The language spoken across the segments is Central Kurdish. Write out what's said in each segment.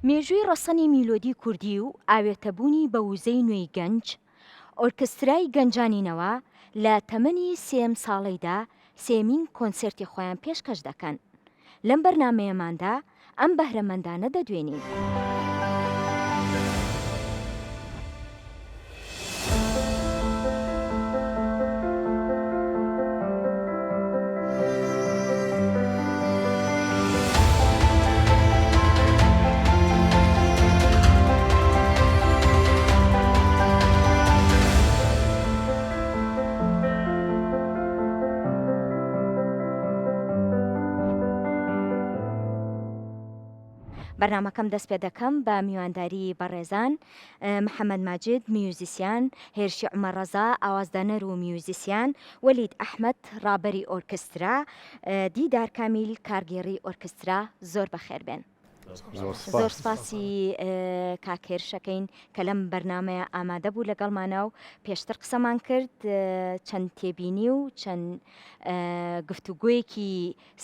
مێژووی ڕەسەنی میلۆدی کوردی و ئاوێتەبوونی بە وزەی نوێی گەنج، ئۆرکسترای گەنجانی نەوا لە تەمەنی سێیەم ساڵەیدا سێیەمین کۆنسێرتی خۆیان پێشکەش دەکەن. لەم بەرنامەیەماندا ئەم بەهرەمەندانە دەدوێنین. بەرنامەکەم دەست پێ دەکەم بە میوانداری بەڕێزان محەممەد ماجد میوزیسیان، هێرشی عومەر ڕەزا ئاوازدانەر و میوزیسیان، وەلید ئەحمەد ڕابەری ئۆرکسترا، دیدار کامیل کارگێڕی ئۆرکسترا زۆر بەخێر بێن. زۆر سپاسی کاک هێرشەکەین کە لەم بەرنمەیە ئامادە بوو لەگەڵمانە و پێشتر قسەمان کرد چەند تێبینی و چەند گفتوگۆیەکی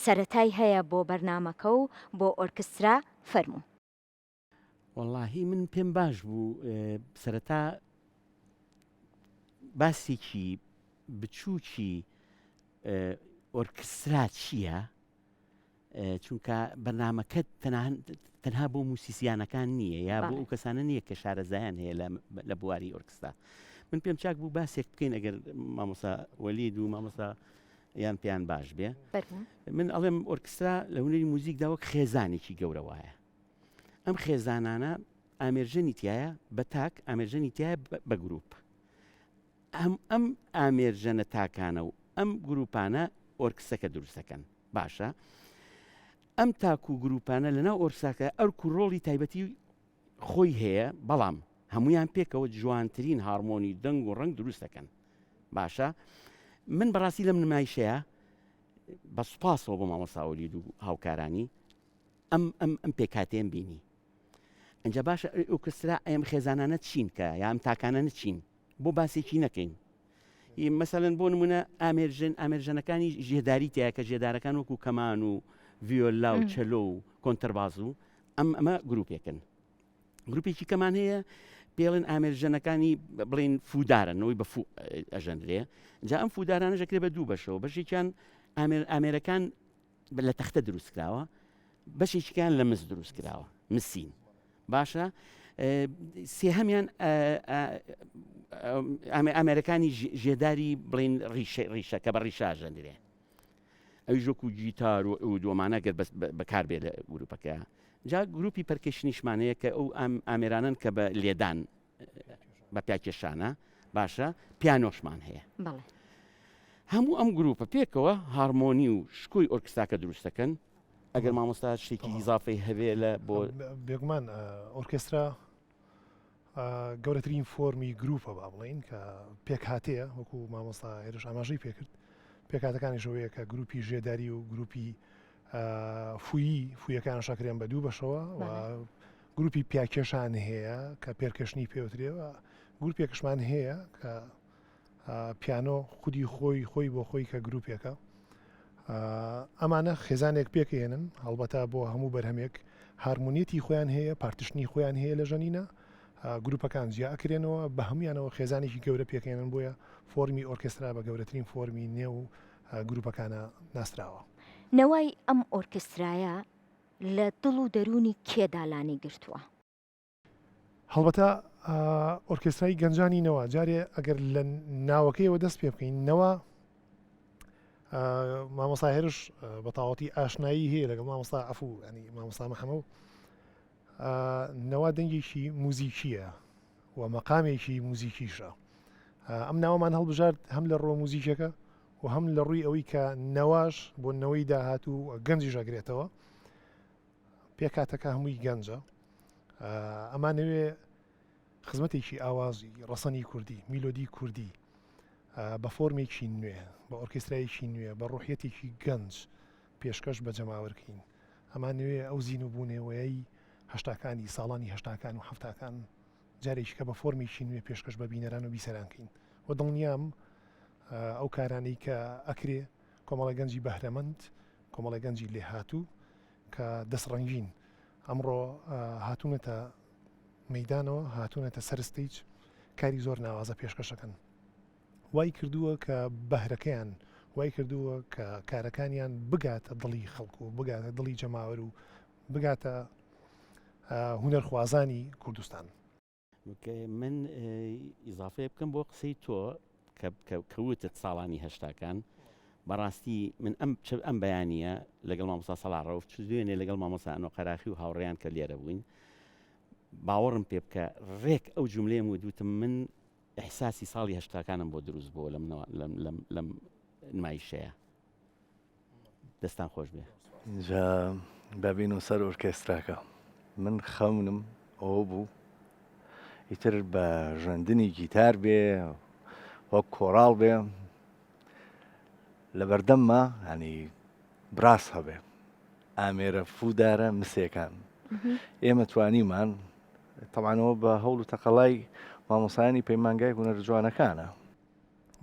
سەتای هەیە بۆ بەرنمەکە و بۆ ئۆرکسترا فەرموو. وەڵاهی من پێم باش بوو سەرەتا باسێکی بچووکی ئۆرکسترا چییە؟ چونکە بەرنمەکەت تەنها بۆ موسیسیانەکان نییە یا بۆ ئەو کەسانە نییە کە شارەزایان هەیە لە بواری ئۆرکستا من پێم چاک بوو باسێک بکەین ئەگەر مامۆسا وەلید و مامۆسا یان پێیان باش بێ من ئەڵێم ئۆرکسترا لە هونەری موزیکدا وەک خێزانێکی گەورە وایە ئەم خێزانانە ئامێرژەنی تایە بە تاک ئامێرژەنی تایە بە گروپ ئەم ئەم ئامێرژەنە تاکانە و ئەم گروپانە ئۆرکسەکە دروستەکەن باشە ئەم تاک و گروپانە لەناو ئۆرساکە ئەرک و ڕۆڵی تایبەتی خۆی هەیە بەڵام هەمویان پێکەوە جوانترین هارمۆنی دەنگ و ڕنگ دروست دەکەن باشە من بەڕاستی لەم نمایشەیە بە سوپاسەوە بۆ مامۆستا وەلید و هاوکارانی ئەم ئەم ئەم پێکاتێن بینی ئەجا باشە ئۆرکسترا ئەم خێزانانە چین کە یا ئەم تاکانە نچین بۆ باسێکی نەکەین مەسەلەن بۆ نمونە ئامێرژەن ئامێرژەنەکانی ژێداری تایە کە ژێدارەکان وەکو کەمان و ڤیۆلا و چەلۆ و کۆنتەرباز و ئەم ئەمە گروپێکن گروپێکی کەمان هەیە پێڵێن ئامێرژەنەکانی بڵین فودارن نەوەی بە فو ئەژەنرێ جا ئەم فودارانە ژەکرێ بە دوو بەشەوە بەشێکیان ئامێر ئامێرەکان لە تەختە دروست کراوە بەشێکیان لە مس دروست کراوە مسین باشە سێهەمیان ئامێرەکانی ژێداری بڵین ڕیشە ڕیشە کە بە ڕیشاژەندرێ ئەویش وەکو گیتار و عود و ئەمانە گەر بەس بەکار بێ لە گروپەکە جا گروپی percussion یشمان هەیە کە ئەو ئامێرانەن کە بە لێدان بە پیاکێشانە باشە پیانۆشمان هەیە بەڵێ هەموو ئەم گروپە پێکەوە هارمۆنی و شکۆی ئۆرکستاکە دروست دەکەن ئەگەر مامۆستا شتێکی ئیزافەی هەبێ لە بۆ بێگومان ئۆرکێسترا گەورەترین فۆرمی گروپە با بڵین کە پێکهاتەیە وەکو مامۆستا هێرش ئاماژەی پێکرد پێکهاتەکانیش ئەوەیە کە گروپی ژێداری و گروپی فویی فویەکان شەکرێن بە دوو بەشەوە و گروپی پیاکێشان هەیە کە percussion ی پێوترێەوە گروپێکشمان هەیە کە پیانۆ خودی خۆی خۆی بۆ خۆی کە گروپێکە ئەمانە خێزانێک پێکهێنن هەڵبەتە بۆ هەموو بەرهەمێک هارمۆنیەتی خۆیان هەیە partition ی خۆیان هەیە لە ژەنینە گروپەکان جیا ئەکرێنەوە بە هەمویانەوە خێزانێکی گەورە پێکهێنن بۆیە فۆرمی ئۆرکێسترا بە گەورەترین فۆرمی نێو گروپەکانە ناسراوە. نەوای ئەم ئۆرکێسترایە لە دڵ و دەروونی کێدا لانی گرتووە؟ هەڵبەتە ئۆرکێسترای گەنجانی نەوا جارێ ئەگەر لە ناوەکەیەوە دەست پێ بکەین نەوا مامۆستا هێرش بە تاوەتی ئاشنایی هەیە لەگەڵ مامۆستا عفو ینی مامۆستا محەمە و نەوا دەنگێکی موزیکیە و مەقامێکی موزیکیشە ئەم ناوەمان هەڵبژارد هەم لە ڕووە موزیکەکە و هەم لە ڕووی ئەوەی کە نەواش بۆ نەوەی داهاتوو گەنجیش ئەگرێتەوە پێکهاتەکە هەمووی گەنجە ئەمانەوێ خزمەتێکی ئاوازی ڕەسەنی کوردی میلۆدی کوردی بە فۆرمێکی نوێ بە ئۆرکێسترایەکی نوێ بە ڕوحیەتێکی گەنج پێشکەش بە جەماوەرکەین ئەمانەوێ ئەو زین و بوونەوەی هەشتاکانی ساڵانی هەشتاکان و هەفتاکان جارێکی کە بە فۆرمێکی نوێ پێشکەش بە بینەران و بیسەرانکەین و دڵنیام ئەو کارانەی کە ئەکرێ کۆمەڵە گەنجی بەهرەمەند کۆمەڵە گەنجی لێهاتوو کە دەستڕەنگین. ئەمڕۆ هاتوونەتە مەیدانەوە، هاتوونەتە سەر stage، کاری زۆر ناوازە پێشکەشەکەن. وای کردووە کە بەهرەکەیان وای کردووە کە کارەکانیان بگاتە دڵی خەڵک و بگاتە دڵی جەماوەر و بگاتە هونەرخوازانی کوردستان. من ئیزافەیە بکەم بۆ قسەی تۆ کە وتت ساڵانی هەشتاکان بەڕاستی من ئەم ئەم بەیانە لەگەڵ مامۆستا سەڵاح ڕەوف چ دوێنێ لەگەڵ مامۆستا ئەنۆ قەراخی و هاوڕێیان کە لێرە بووین باوەڕم پێ بکە ڕێک ئەو جملەیەم وت وتم من ئیحساسی ساڵی هەشتاکانم بۆ دروست بووە لەم لەم لەم لەم نمایشەیە دەستان خۆش بێ. ئینجا با بێینەوە سەر ئۆرکێستراکە. من خەونم ئەوە بوو ئیتر بە ژەندنی گیتار بێ وەک کۆراڵ بێ لە بەردەمما هەنی brass هەبێ ئامێرە فودارە مسێکان ئێمە توانیمان تەبعەن ئەوە بە هەوڵ و تەقەلای مامۆسایانی پەیمانگای هونەرە جوانەکانە.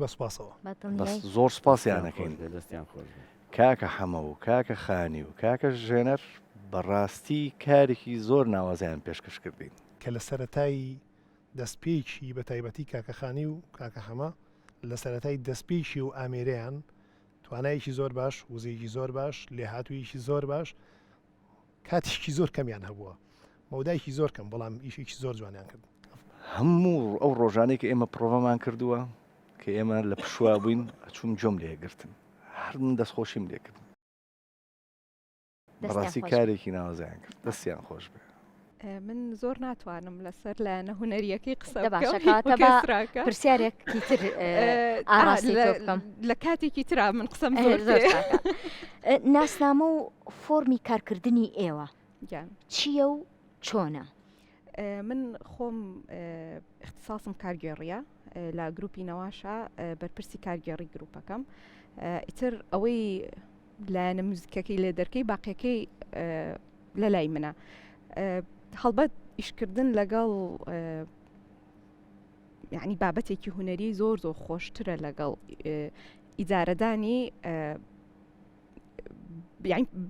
بە سوپاسەوە. بەس زۆر سوپاسیان ئەکەین کاکە حەمە و کاکە خانی و کاکە ژێنەر بەڕاستی کارێکی زۆر ناوازەیان پێشکەش کردین. کە لە سەرەتای دەستپێکی بە تایبەتی کاکە خانی و کاکە حەمە لە سەرەتای دەستپێکی و ئامێرەیان توانایەکی زۆر باش وزەیەکی زۆر باش لێهاتوویەکی زۆر باش کاتێکی زۆر کەمیان هەبووە مەودایەکی زۆر کەم بەڵام ئیشێکی زۆر جوانیان کرد. هەموو ئەو ڕۆژانەی کە ئێمە پڕۆڤەمان کردووە کە ئێمە لە پشووا بووین ئەچووم گوێم لێ گرتن هەر من دەستخۆشیم لێ کردن بەڕاستی کارێکی ناوازەیان کرد دەستیان خۆش بێ. من زۆر ناتوانم لەسەر لایەنە هونەریەکەی قسە باشە کەواتە با پرسیارێکی تر ئاراستەی تۆ بکەم لە کاتێکی ترا من قسەم زۆر زۆر ناسنامە و فۆرمی کارکردنی ئێوە چییە و چۆنە؟ من خۆم اختصاصم کارگێڕیە لە گروپی نەواشە بەرپرسی کارگێڕی گروپەکەم ئیتر ئەوەی لایەنە موزیکەکەی لێ دەرکەی باقیەکەی لە لای منە هەڵبەت ئیشکردن لەگەڵ یعنی بابەتێکی هونەری زۆر زۆر خۆشترە لەگەڵ ئیدارەدانی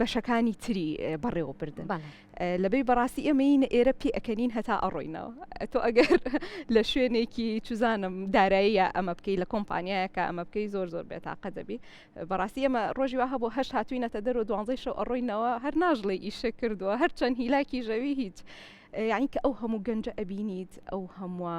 بەشەکانی تری بەڕێوەبردن لەبەی بەڕاستی ئێمەینە ئێرە پێ ئەکەنین هەتا ئەڕۆینەوە تۆ ئەگەر لە شوێنێکی چزانم داراییە ئەمە بکەی لە کۆمپانیایەکە ئەمە بکەی زۆر زۆر بێتاقە دەبی بەڕاستی ئێمە ڕۆژی وا هەبوو هەشت هاتوینەتە دەرەوە دوانزەی شەو ئەڕۆینەوە هەر ناژڵێ ئیشە کردووە هەرچەند هیلاکی ژەوی هیچ یعنی کە ئەو هەموو گەنجە ئەبینیت ئەو هەمووە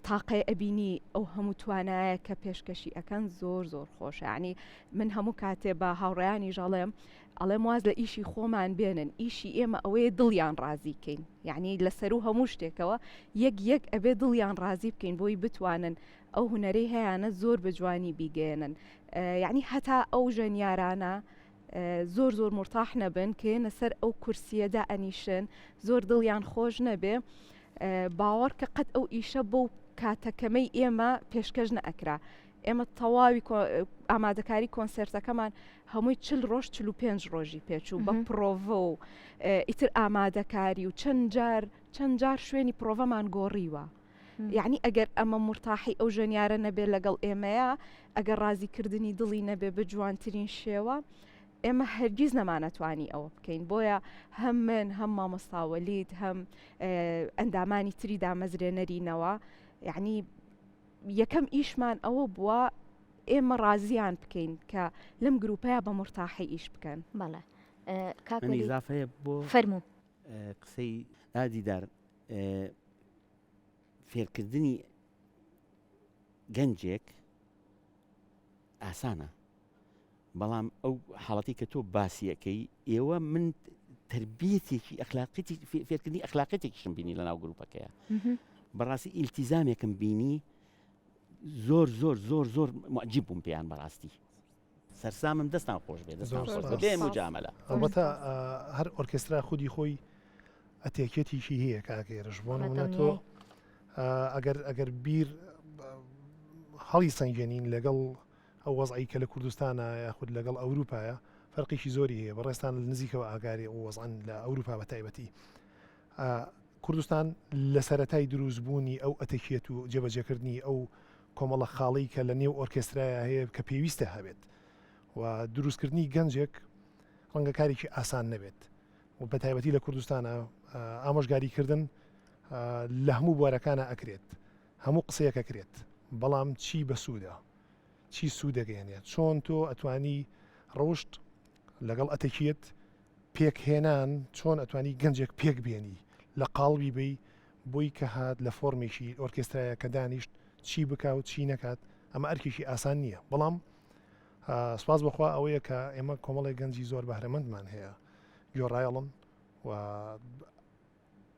تاقەی ئەبینی ئەو هەموو توانایە کە پێشکەشی ئەکەن زۆر زۆر خۆشە یعنی من هەموو کاتێ بە هاوڕێیانی ژەڵێم ئەڵێم واز لە ئیشی خۆمان بێنن ئیشی ئێمە ئەوەیە دڵیان ڕازی کەین یعنی لەسەر و هەموو شتێکەوە یەک یەک ئەبێ دڵیان ڕازی بکەین بۆی بتوانن ئەو هونەرەی هەیانە زۆر بە جوانی بیگەیەنن یعنی هەتا ئەو ژەنیارانە زۆر زۆر مرتاح نەبن کە یەنە سەر ئەو کورسیە دائەنیشن زۆر دڵیان خۆش نەبێ باوەڕ کە قەت ئەو ئیشە بەو کاتە کەمەی ئێمە پێشکەش نەئەکرا ئێمە تەواوی ئامادەکاری کۆنسێرتەکەمان هەمووی چل ڕۆژ 45 ڕۆژی پێچوو بە پرۆڤە و ئیتر ئامادەکاری و چەند جار چەند جار شوێنی پرۆڤەمان گۆڕیوە یەعنی ئەگەر ئەمە مورتاحی ئەو ژەنیارە نەبێ لەگەڵ ئێمەیە، ئەگەر ڕازیکردنی دڵی نەبێ بە جوانترین شێوە، ئێمە هەرگیز نەمانەتوانی ئەوە بکەین. بۆیە هەم من، هەم مامۆستا وەلید، هەم ئەندامانی تری دامەزرێنەری نەوە، یەعنی یەکەم ئیشمان ئەوە بووە ئێمە ڕازیان بکەین کە لەم گروپەیە بە مورتاحی ئیش بکەن. بەڵێ کاک من وەلید ئیزافەیە بۆ فەرموو. قسەی دیدار فێرکردنی گەنجێک ئاسانە بەڵام ئەو حاڵەتی کە تۆ باسیەکەی ئێوە من تربیەتێکی ئەخلاقیتی فێرکردنی ئەخلاقیتێکیشم بینی لە ناو گروپەکەیە بەڕاستی ئیلتیزامێکم بینی زۆر زۆر زۆر زۆر معجیب بووم پێیان بەڕاستی سەرسامم دەستان خۆش بێ دەستان خۆش بێ بێ مجاملە. ئەڵبەتە هەر ئۆرکێسترا خودی خۆی ئەتێکێتیکی هەیە کاک هێرش بۆ نمونە تۆ ئەگەر ئەگەر بیر هەڵی سەنگێنین لەگەڵ ئەو وەزعی کە لە کوردستانە یاخود لەگەڵ ئەوروپایە فەرقێکی زۆری هەیە بەڕێستان لە نزیکەوە ئاگاری ئەو وەزعن لە ئەوروپا بە تایبەتی کوردستان لە سەرەتای دروستبوونی ئەو ئەتەکیەت و جێبەجێکردنی ئەو کۆمەڵە خاڵەی کە لە نێو ئۆرکێسترایا هەیە کە پێویستە هەبێت و دروستکردنی گەنجێک ڕەنگە کارێکی ئاسان نەبێت. و بە تایبەتی لە کوردستانە ئامۆژگاریکردن لە هەموو بوارەکانە ئەکرێت هەموو قسەیەک ئەکرێت بەڵام چی بەسوودە چی سوودەگەێنێت چۆن تۆ ئەتوانی ڕەوشت لەگەڵ ئەتەکیەت پێکهێنان چۆن ئەتوانی گەنجێک پێک بێنی لە قاڵبی بی بۆی کە هات لە فۆرمێکی ئۆرکێسترایە کە دانیشت چی بکا و چی نەکات ئەمە ئەرکێکی ئاسان نییە بەڵام سپاس بەخوا ئەوەیە کە ئێمە کۆمەڵێک گەنجی زۆر بەهرەمەندمان هەیە گوێڕایەڵن و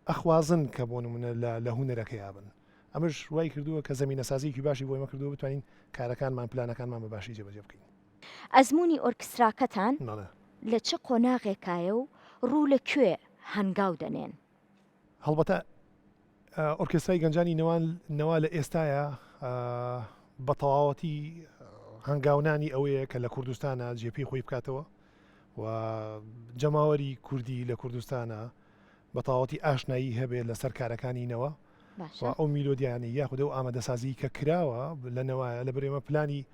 ئەخوازن کە بۆ نمونە لە لە هونەرەکەیا بن ئەمەش وای کردووە کە زەمینەسازیەکی باشی بۆ ئێمە کردووە بتوانین کارەکانمان پلانەکانمان بە باشی جێبەجێ بکەین. ئەزموونی ئۆرکستراکەتان بەڵێ. لە چ قۆناغێکایە و ڕوو لە کوێ هەنگاو دەنێن؟ هەڵبەتە ئۆرکێسترای گەنجانی نەوان نەوا لە ئێستایا بە تەواوەتی هەنگاونانی ئەوەیە کە لە کوردستانە جێپێی خۆی بکاتەوە و جەماوەری کوردی لە کوردستانە بە تەواوەتی ئاشنایی هەبێت لەسەر کارەکانی نەوە و ئەو میلۆدیانەی یاخود ئەو ئامادەسازی کە کراوە لە نەوایە لە بەرێمە پلانی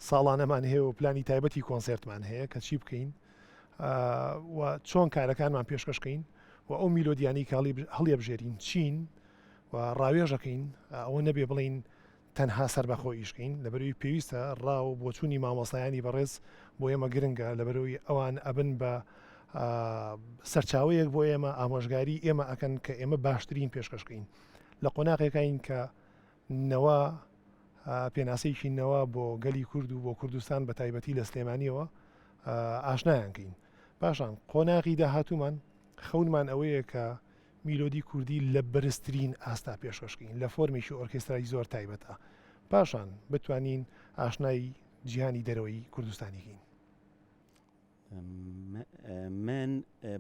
ساڵانەمان هەیە و پلانی تایبەتی کۆنسێرتمان هەیە کە چی بکەین و چۆن کارەکانمان پێشکەشکەین و ئەو میلۆدیانی کە هەڵیەبژێرین چین و ڕاوێژەکەین ئەوە نەبێ بڵین تەنها سەربەخۆ ئیش کەین لەبەرئەوەی پێویستە ڕا و بۆچوونی مامۆستایانی بەڕێز بۆ ئێمە گرنگە لەبەرئەوەی ئەوان ئەبن بە سەرچاوەیەک بۆ ئێمە ئامۆژگاری ئێمە ئەکەن کە ئێمە باشترین پێشکەش کەین لە قۆناغێکین کە نەوە پێناسەیەکی نەوە بۆ گەلی کورد و بۆ کوردستان بە تایبەتی لە سلێمانیەوە ئاشنایان کەین پاشان قۆناغی داهاتوومان خەونمان ئەوەیە کە میلۆدی کوردی لە بەرزترین ئاستا پێشکەش کەین لە فۆرمێکی ئۆرکێسترای زۆر تایبەتە پاشان بتوانین ئاشنای جیهانی دەرەوەی کوردستانی کەین. من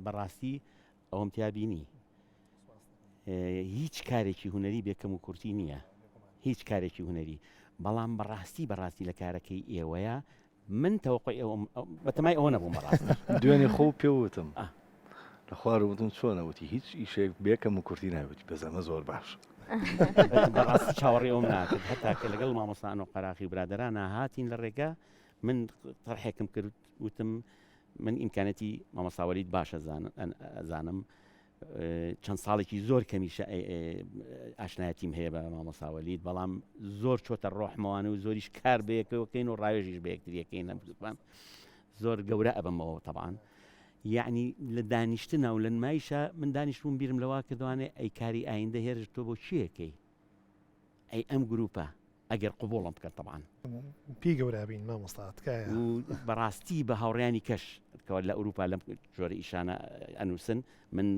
بەڕاستی ئەوەم تیا بینی هیچ کارێکی هونەری بێ کەم و کورتی نییە هیچ کارێکی هونەری بەڵام بەڕاستی بەڕاستی لە کارەکەی ئێوەیە من تەوەقوعی ئەوەم بەتەمای ئەوە نەبووم بەڕاستی. دوێنێ خۆو پێ وتم لە خوار وتم چۆنە وتی هیچ ئیشێک بێ کەم و کورتی نابێ وتی بەس ئەمە زۆر باشە. بەڕاستی چاوەڕێی ئەوم ناکرد هەتا کە لەگەڵ مامۆستا ئەنۆ قەراخی و برادەرانا هاتین لە ڕێگا من تەرحێکم کرد وتم من ئیمکانەتی مامۆستا وەلید باش ئەزانم چەند ساڵێکی زۆر کەمیشە ئاشنایەتیم هەیە بە مامۆستا وەلید بەڵام زۆر چۆتە ڕۆحمەوانە و زۆریش کار بەیەکەوەکەین و ڕاوێژیش بە یەکتریەکەین لەم گروپان زۆر گەورە ئەبمەوە تەبان یعنی لە دانیشتنە و لە نمایشە من دانیشتبووم بیرم لەوا کردوانێ ئەی کاری ئایندە هێرش تۆ بۆ کێەکەی ئەی ئەم گروپە ئەگەر قبوڵم بکەن تەبعەن. پێی گەورە بین مامۆستا تکایە. و بەڕاستی بە هاوڕێیانی کەش کەوا لە ئەوروپا لەم جۆرە ئیشانە ئەنووسن من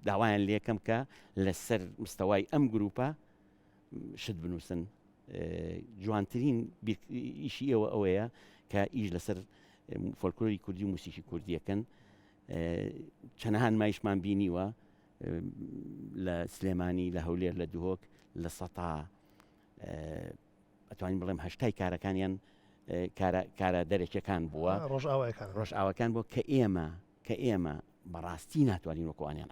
داوایان لێکەم کە لەسەر مستەوای ئەم گروپە شت بنووسن جوانترین ئیشی ئێوە ئەوەیە کە ئیش لەسەر فۆلکلۆری کوردی و موسیقی کوردیەکەن چەنەها نمایشمان بینیوە لە سلێمانی لە هەولێر لە دهۆک لە سەتا ئەتوانین بڵێم هەشتای کارەکانیان کارە دەرەکیەکان بووە ڕۆژئاوایەکان ڕۆژئاواکان بووە کە ئێمە کە ئێمە بەڕاستی ناتوانین وەکوانیان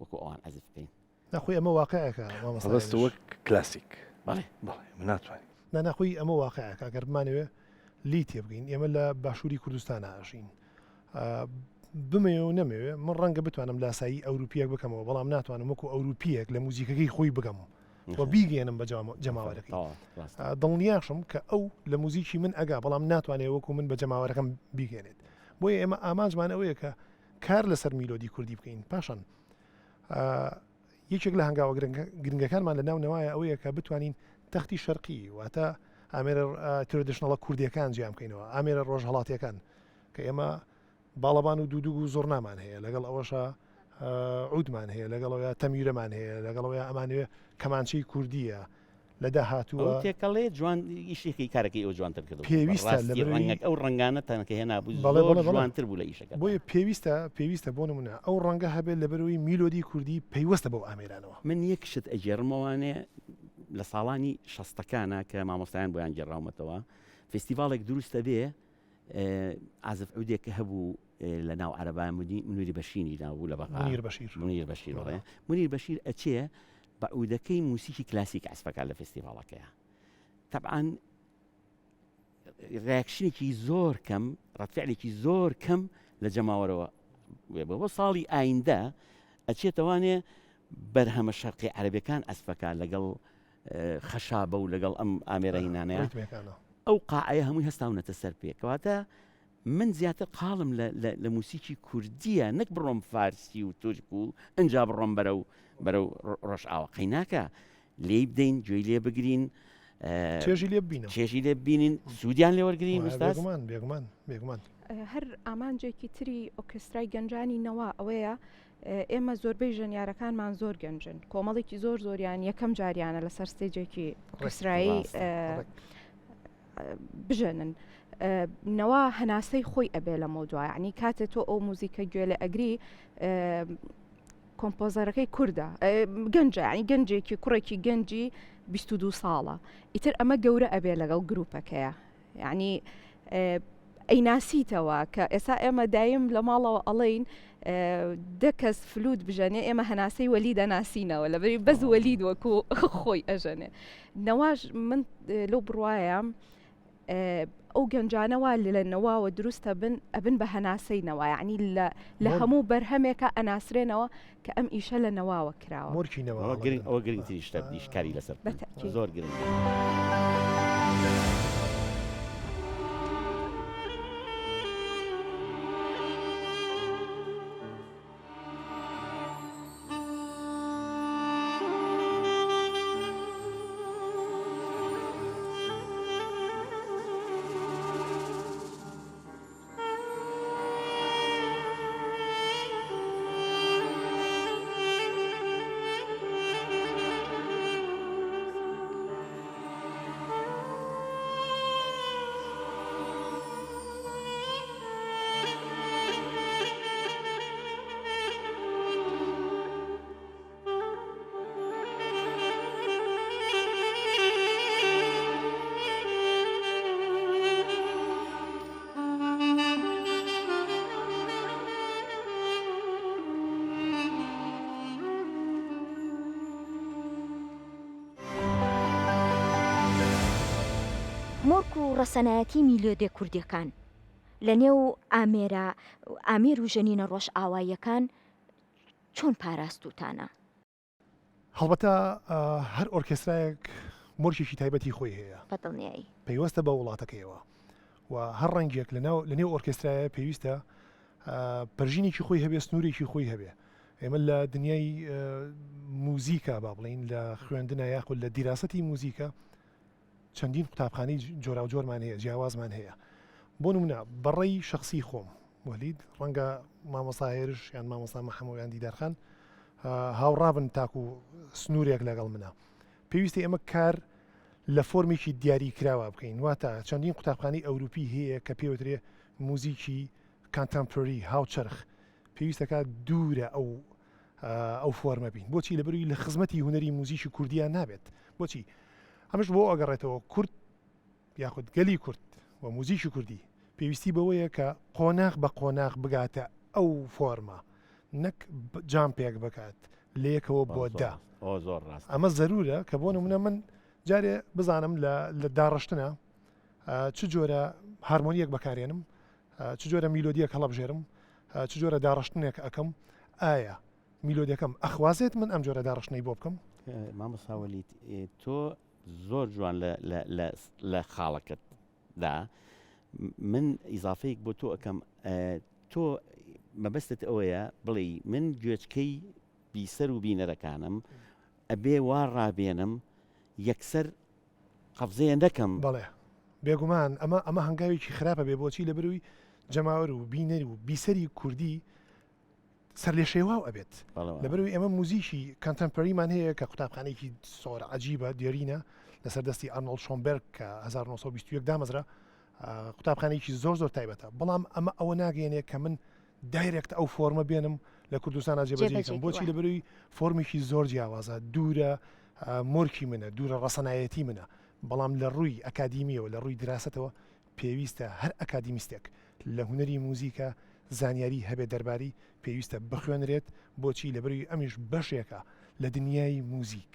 وەکو ئەوان عەزف بکەین ناخۆی ئەمە واقعەکە مامۆستا بەس وەک کلاسیک بەڵێ بەڵێ من ناتوانین نا ناخۆی ئەمە واقعەکە گەر بمانەوێ لێی تێبگەین ئێمە لە باشووری کوردستان ئاژین بمەوێ و نەمەوێ من ڕەنگە بتوانم لاسایی ئەوروپیەک بکەمەوە بەڵام ناتوانم وەکو ئەوروپیەک لە موزیکەکەی خۆی بگەم و بیگەێنم بە جەماوەرەکەی دڵنیاشم کە ئەو لە موزیکی من ئەگا بەڵام ناتوانێت وەکو من بە جەماوەرەکەم بیگەێنێت بۆیە ئێمە ئامانجمان ئەوەیە کە کار لەسەر میلۆدی کوردی بکەین پاشان یەکێک لە هەنگاوە گرنگەکانمان لە ناو نەوایە ئەوەیە کە بتوانین تەختی شەرقی واتە ئامێرە traditional ە کوردیەکان جیان بکەینەوە ئامێرە ڕۆژهەڵاتیەکان کە ئێمە باڵەبان و دوودوگ و زوڕنامان هەیە لەگەڵ ئەوەشا عودمان هەیە لەگەڵەوەیا تەمیرەمان هەیە لەگەڵەوەیا ئەمانەوێ کەمانچەی کوردیە لە داهاتووە ئەو تێکەڵەیە جوان ئیشێکی کارەکەی ئەو جوانتر کردو پێویستە لە بەڕاستی ڕەنگەک ئەو ڕەنگانە تەنەکە هێنابوو بەڵێ زۆر بەڵێ بەڵێ جوانتر بوو لە ئیشەکەدا. بۆیە پێویستە پێویستە بۆ نمونە ئەو ڕەنگە هەبێت لەبەرئەوەی میلۆدی کوردی پەیوەستە بەو ئامێرانەوە. من یەک شت ئەگێڕمەوانێ لە ساڵانی شەستەکانا کە مامۆستایان بۆیان گێڕاومەتەوە فێستیڤاڵێک دروست ئەبێ عازف عودێک هەبوو لە ناو عەرەبا منیری بەشینی ناوبوو لە بەغا منیر بەشیر منیر بەشیر بەڵێ منیر بەشیر ئەچێ بە عودەکەی موسیکی کلاسیک عەزفەکە لە فێستیڤاڵەکەیە تەبعەن reaction ێکی زۆر کەم ڕەتفعلێکی زۆر کەم لە جەماوەرەوە. بۆ ساڵی ئایندە ئەچێتەوانێ بەرهەمە شەرقی عەرەبیەکان ئەسفەکە لەگەڵ خەشابە و لەگەڵ ئەم ئامێرە هینانەیە ئەو قاعەیە هەمووی هەستاونەتە سەر پێ کەواتە من زیاتر قاڵم لە موسیکی کوردیە نەک بڕۆم فارسی و تورک و ئەجا بڕۆم بەرەو بەرەو ڕۆژئاوا قەیناکە لێی بدەین گوێی لێ بگرین چێژی لێ ببینن چێژی لێ ببینین سوودیان لێ وەرگین ئوستاز بێگومان بێگومان بێگومان هەر ئامانجێکی تری ئۆکسترای گەنجانی نەوا ئەوەیە ئێمە زۆربەی ژەنیارەکانمان زۆر گەنجن کۆمەڵێکی زۆر زۆریان یەکەم جاریانە لەسەر stage ێکی ئۆکسترایی بژەنن نەوا هەناسەی خۆی ئەبێ لە مۆدووە ینی کاتێ تۆ ئەو موزیکە گوێ لە ئەگری composer ەکەی کوردە گەنجە ینی گەنجێکی کوڕێکی گەنجی 22 ساڵە ئیتر ئەمە گەورە ئەبێ لەگەڵ گروپەکەیە یعنی ئەیناسیتەوە کە ئێسا ئێمە دایم لە ماڵەوە ئەڵێین دە کەس فلوت بژەنێ ئێمە هەناسەی وەلی دەناسینەوە لەبەری بەس وەلید وەکو خۆی ئەژەنێ نەواش من لەو بڕواایە ئەو گەنجانە وا لە نەواوە دروستە بن ئەبن بە هەناسەی نەوا یعنی لە لە هەموو بەرهەمێکە ئەناسرێنەوە کە ئەم ئیشە لە نەواوە کراوە. مۆرکی نەواوە ئەوە گرنگ ئەوە گرنگترین شتە دیش کاری لەسەر بکەن بەتەئکید. زۆر گرنگە. مۆرک و ڕەسەنایەتی میلۆدیە کوردیەکان لە نێو ئامێرە ئامێر و ژەنینە ڕۆژئاواییەکان چۆن پاراستووتانە؟ هەڵبەتە هەر ئۆرکێسترایەک مۆرکێکی تایبەتی خۆی هەیە. بە دڵنیایی. پەیوەستە بە وڵاتەکەیەوە و هەر ڕەنگێک لە ناو لە نێو ئۆرکێسترایە پێویستە پەرژینێکی خۆی هەبێ سنوورێکی خۆی هەبێ. ئێمە لە دنیای موزیکا با بڵێین لە خوێندنە یاخود لە دیراسەتی موزیکا چەندین قوتابخانەی جۆراوجۆرمان هەیە، جیاوازمان هەیە. بۆ نمونە بەڕەی شەخسی خۆم وەلید، ڕەنگە مامۆستا هێرش یان مامۆستا مەحەمەو یان دیدار خان هاوڕابن تاکو سنوورێک لەگەڵ منە. پێویستە ئێمە کار لە فۆرمێکی دیاری کراوە بکەین، واتە چەندین قوتابخانەی ئەوروپی هەیە کە پێوترێ موزیکی contemporary هاوچەرخ، پێویستەکە دوورە ئەو ئەو فۆرمە بین. بۆچی؟ لەبەروی لە خزمەتی هونەری موزیکی کوردیان نابێت. بۆچی؟ ئەمەش بۆ ئەگەڕێتەوە کورد یاخود گەلی کورد و موزیکی کوردی پێویستی بەوەیە کە قۆناغ بە قۆناغ بگاتە ئەو فۆرمە نەک jump ێک بکات لە یەکەوە بۆ دە ئەمە زەرورە کە بۆ نمونە من جارێ بزانم لە داڕشتنە چ جۆرە هارمۆنیەک بەکارێنم چ جۆرە میلۆدیەک هەڵەبژێرم چ جۆرە داڕشتنێک ئەەکەم ئایا میلۆدیەکەم ئەخوازێت من ئەم جۆرە داڕشتنەی بۆ بکەم؟ مامۆستا وەلید تۆ زۆر جوان لە خاڵەکەت دا من ئیزافەیەک بۆ تۆ ئەەکەم تۆ مەبەستت ئەوەیە بڵێ من گوێچکەی بیسەر و بینەرەکانم ئەبێ وا ڕابێنم یەکسەر قەفزەیە نەکەم. بەڵێ بێگومان ئەمە ئەمە هەنگاوێکی خراپە بێ بۆچی لە بروی جەماوەر و بینەر و بیسەری کوردی سەرلێشێواو ئەبێت لەبەرئەوەی ئێمە موزیکی contemporary مان هەیە کە قوتابخانەیەکی زۆر عەجیبە دێرینە لەسەر دەستی ئارنۆڵد شۆنبێرگ کە 1921 دامەزرا قوتابخانەیەکی زۆر زۆر تایبەتە بەڵام ئەمە ئەوە ناگەێنێ کە من direct ئەو فۆرمە بێنم لە کوردستانە جێبەجێکم بۆچی لە بەروی فۆرمێکی زۆر جیاوازە دوورە مۆرکی منە دوورە ڕەسەنایەتی منە بەڵام لە ڕووی ئەکادیمیەوە لە ڕووی دراسەتەوە پێویستە هەر ئەکادیمیستێک لە هونەری موزیکا زانیاری هەبێت دەرباری پێویستە بخوێنرێت بۆچی لەبەروی ئەمیش بەشێکە لە دنیای موزیک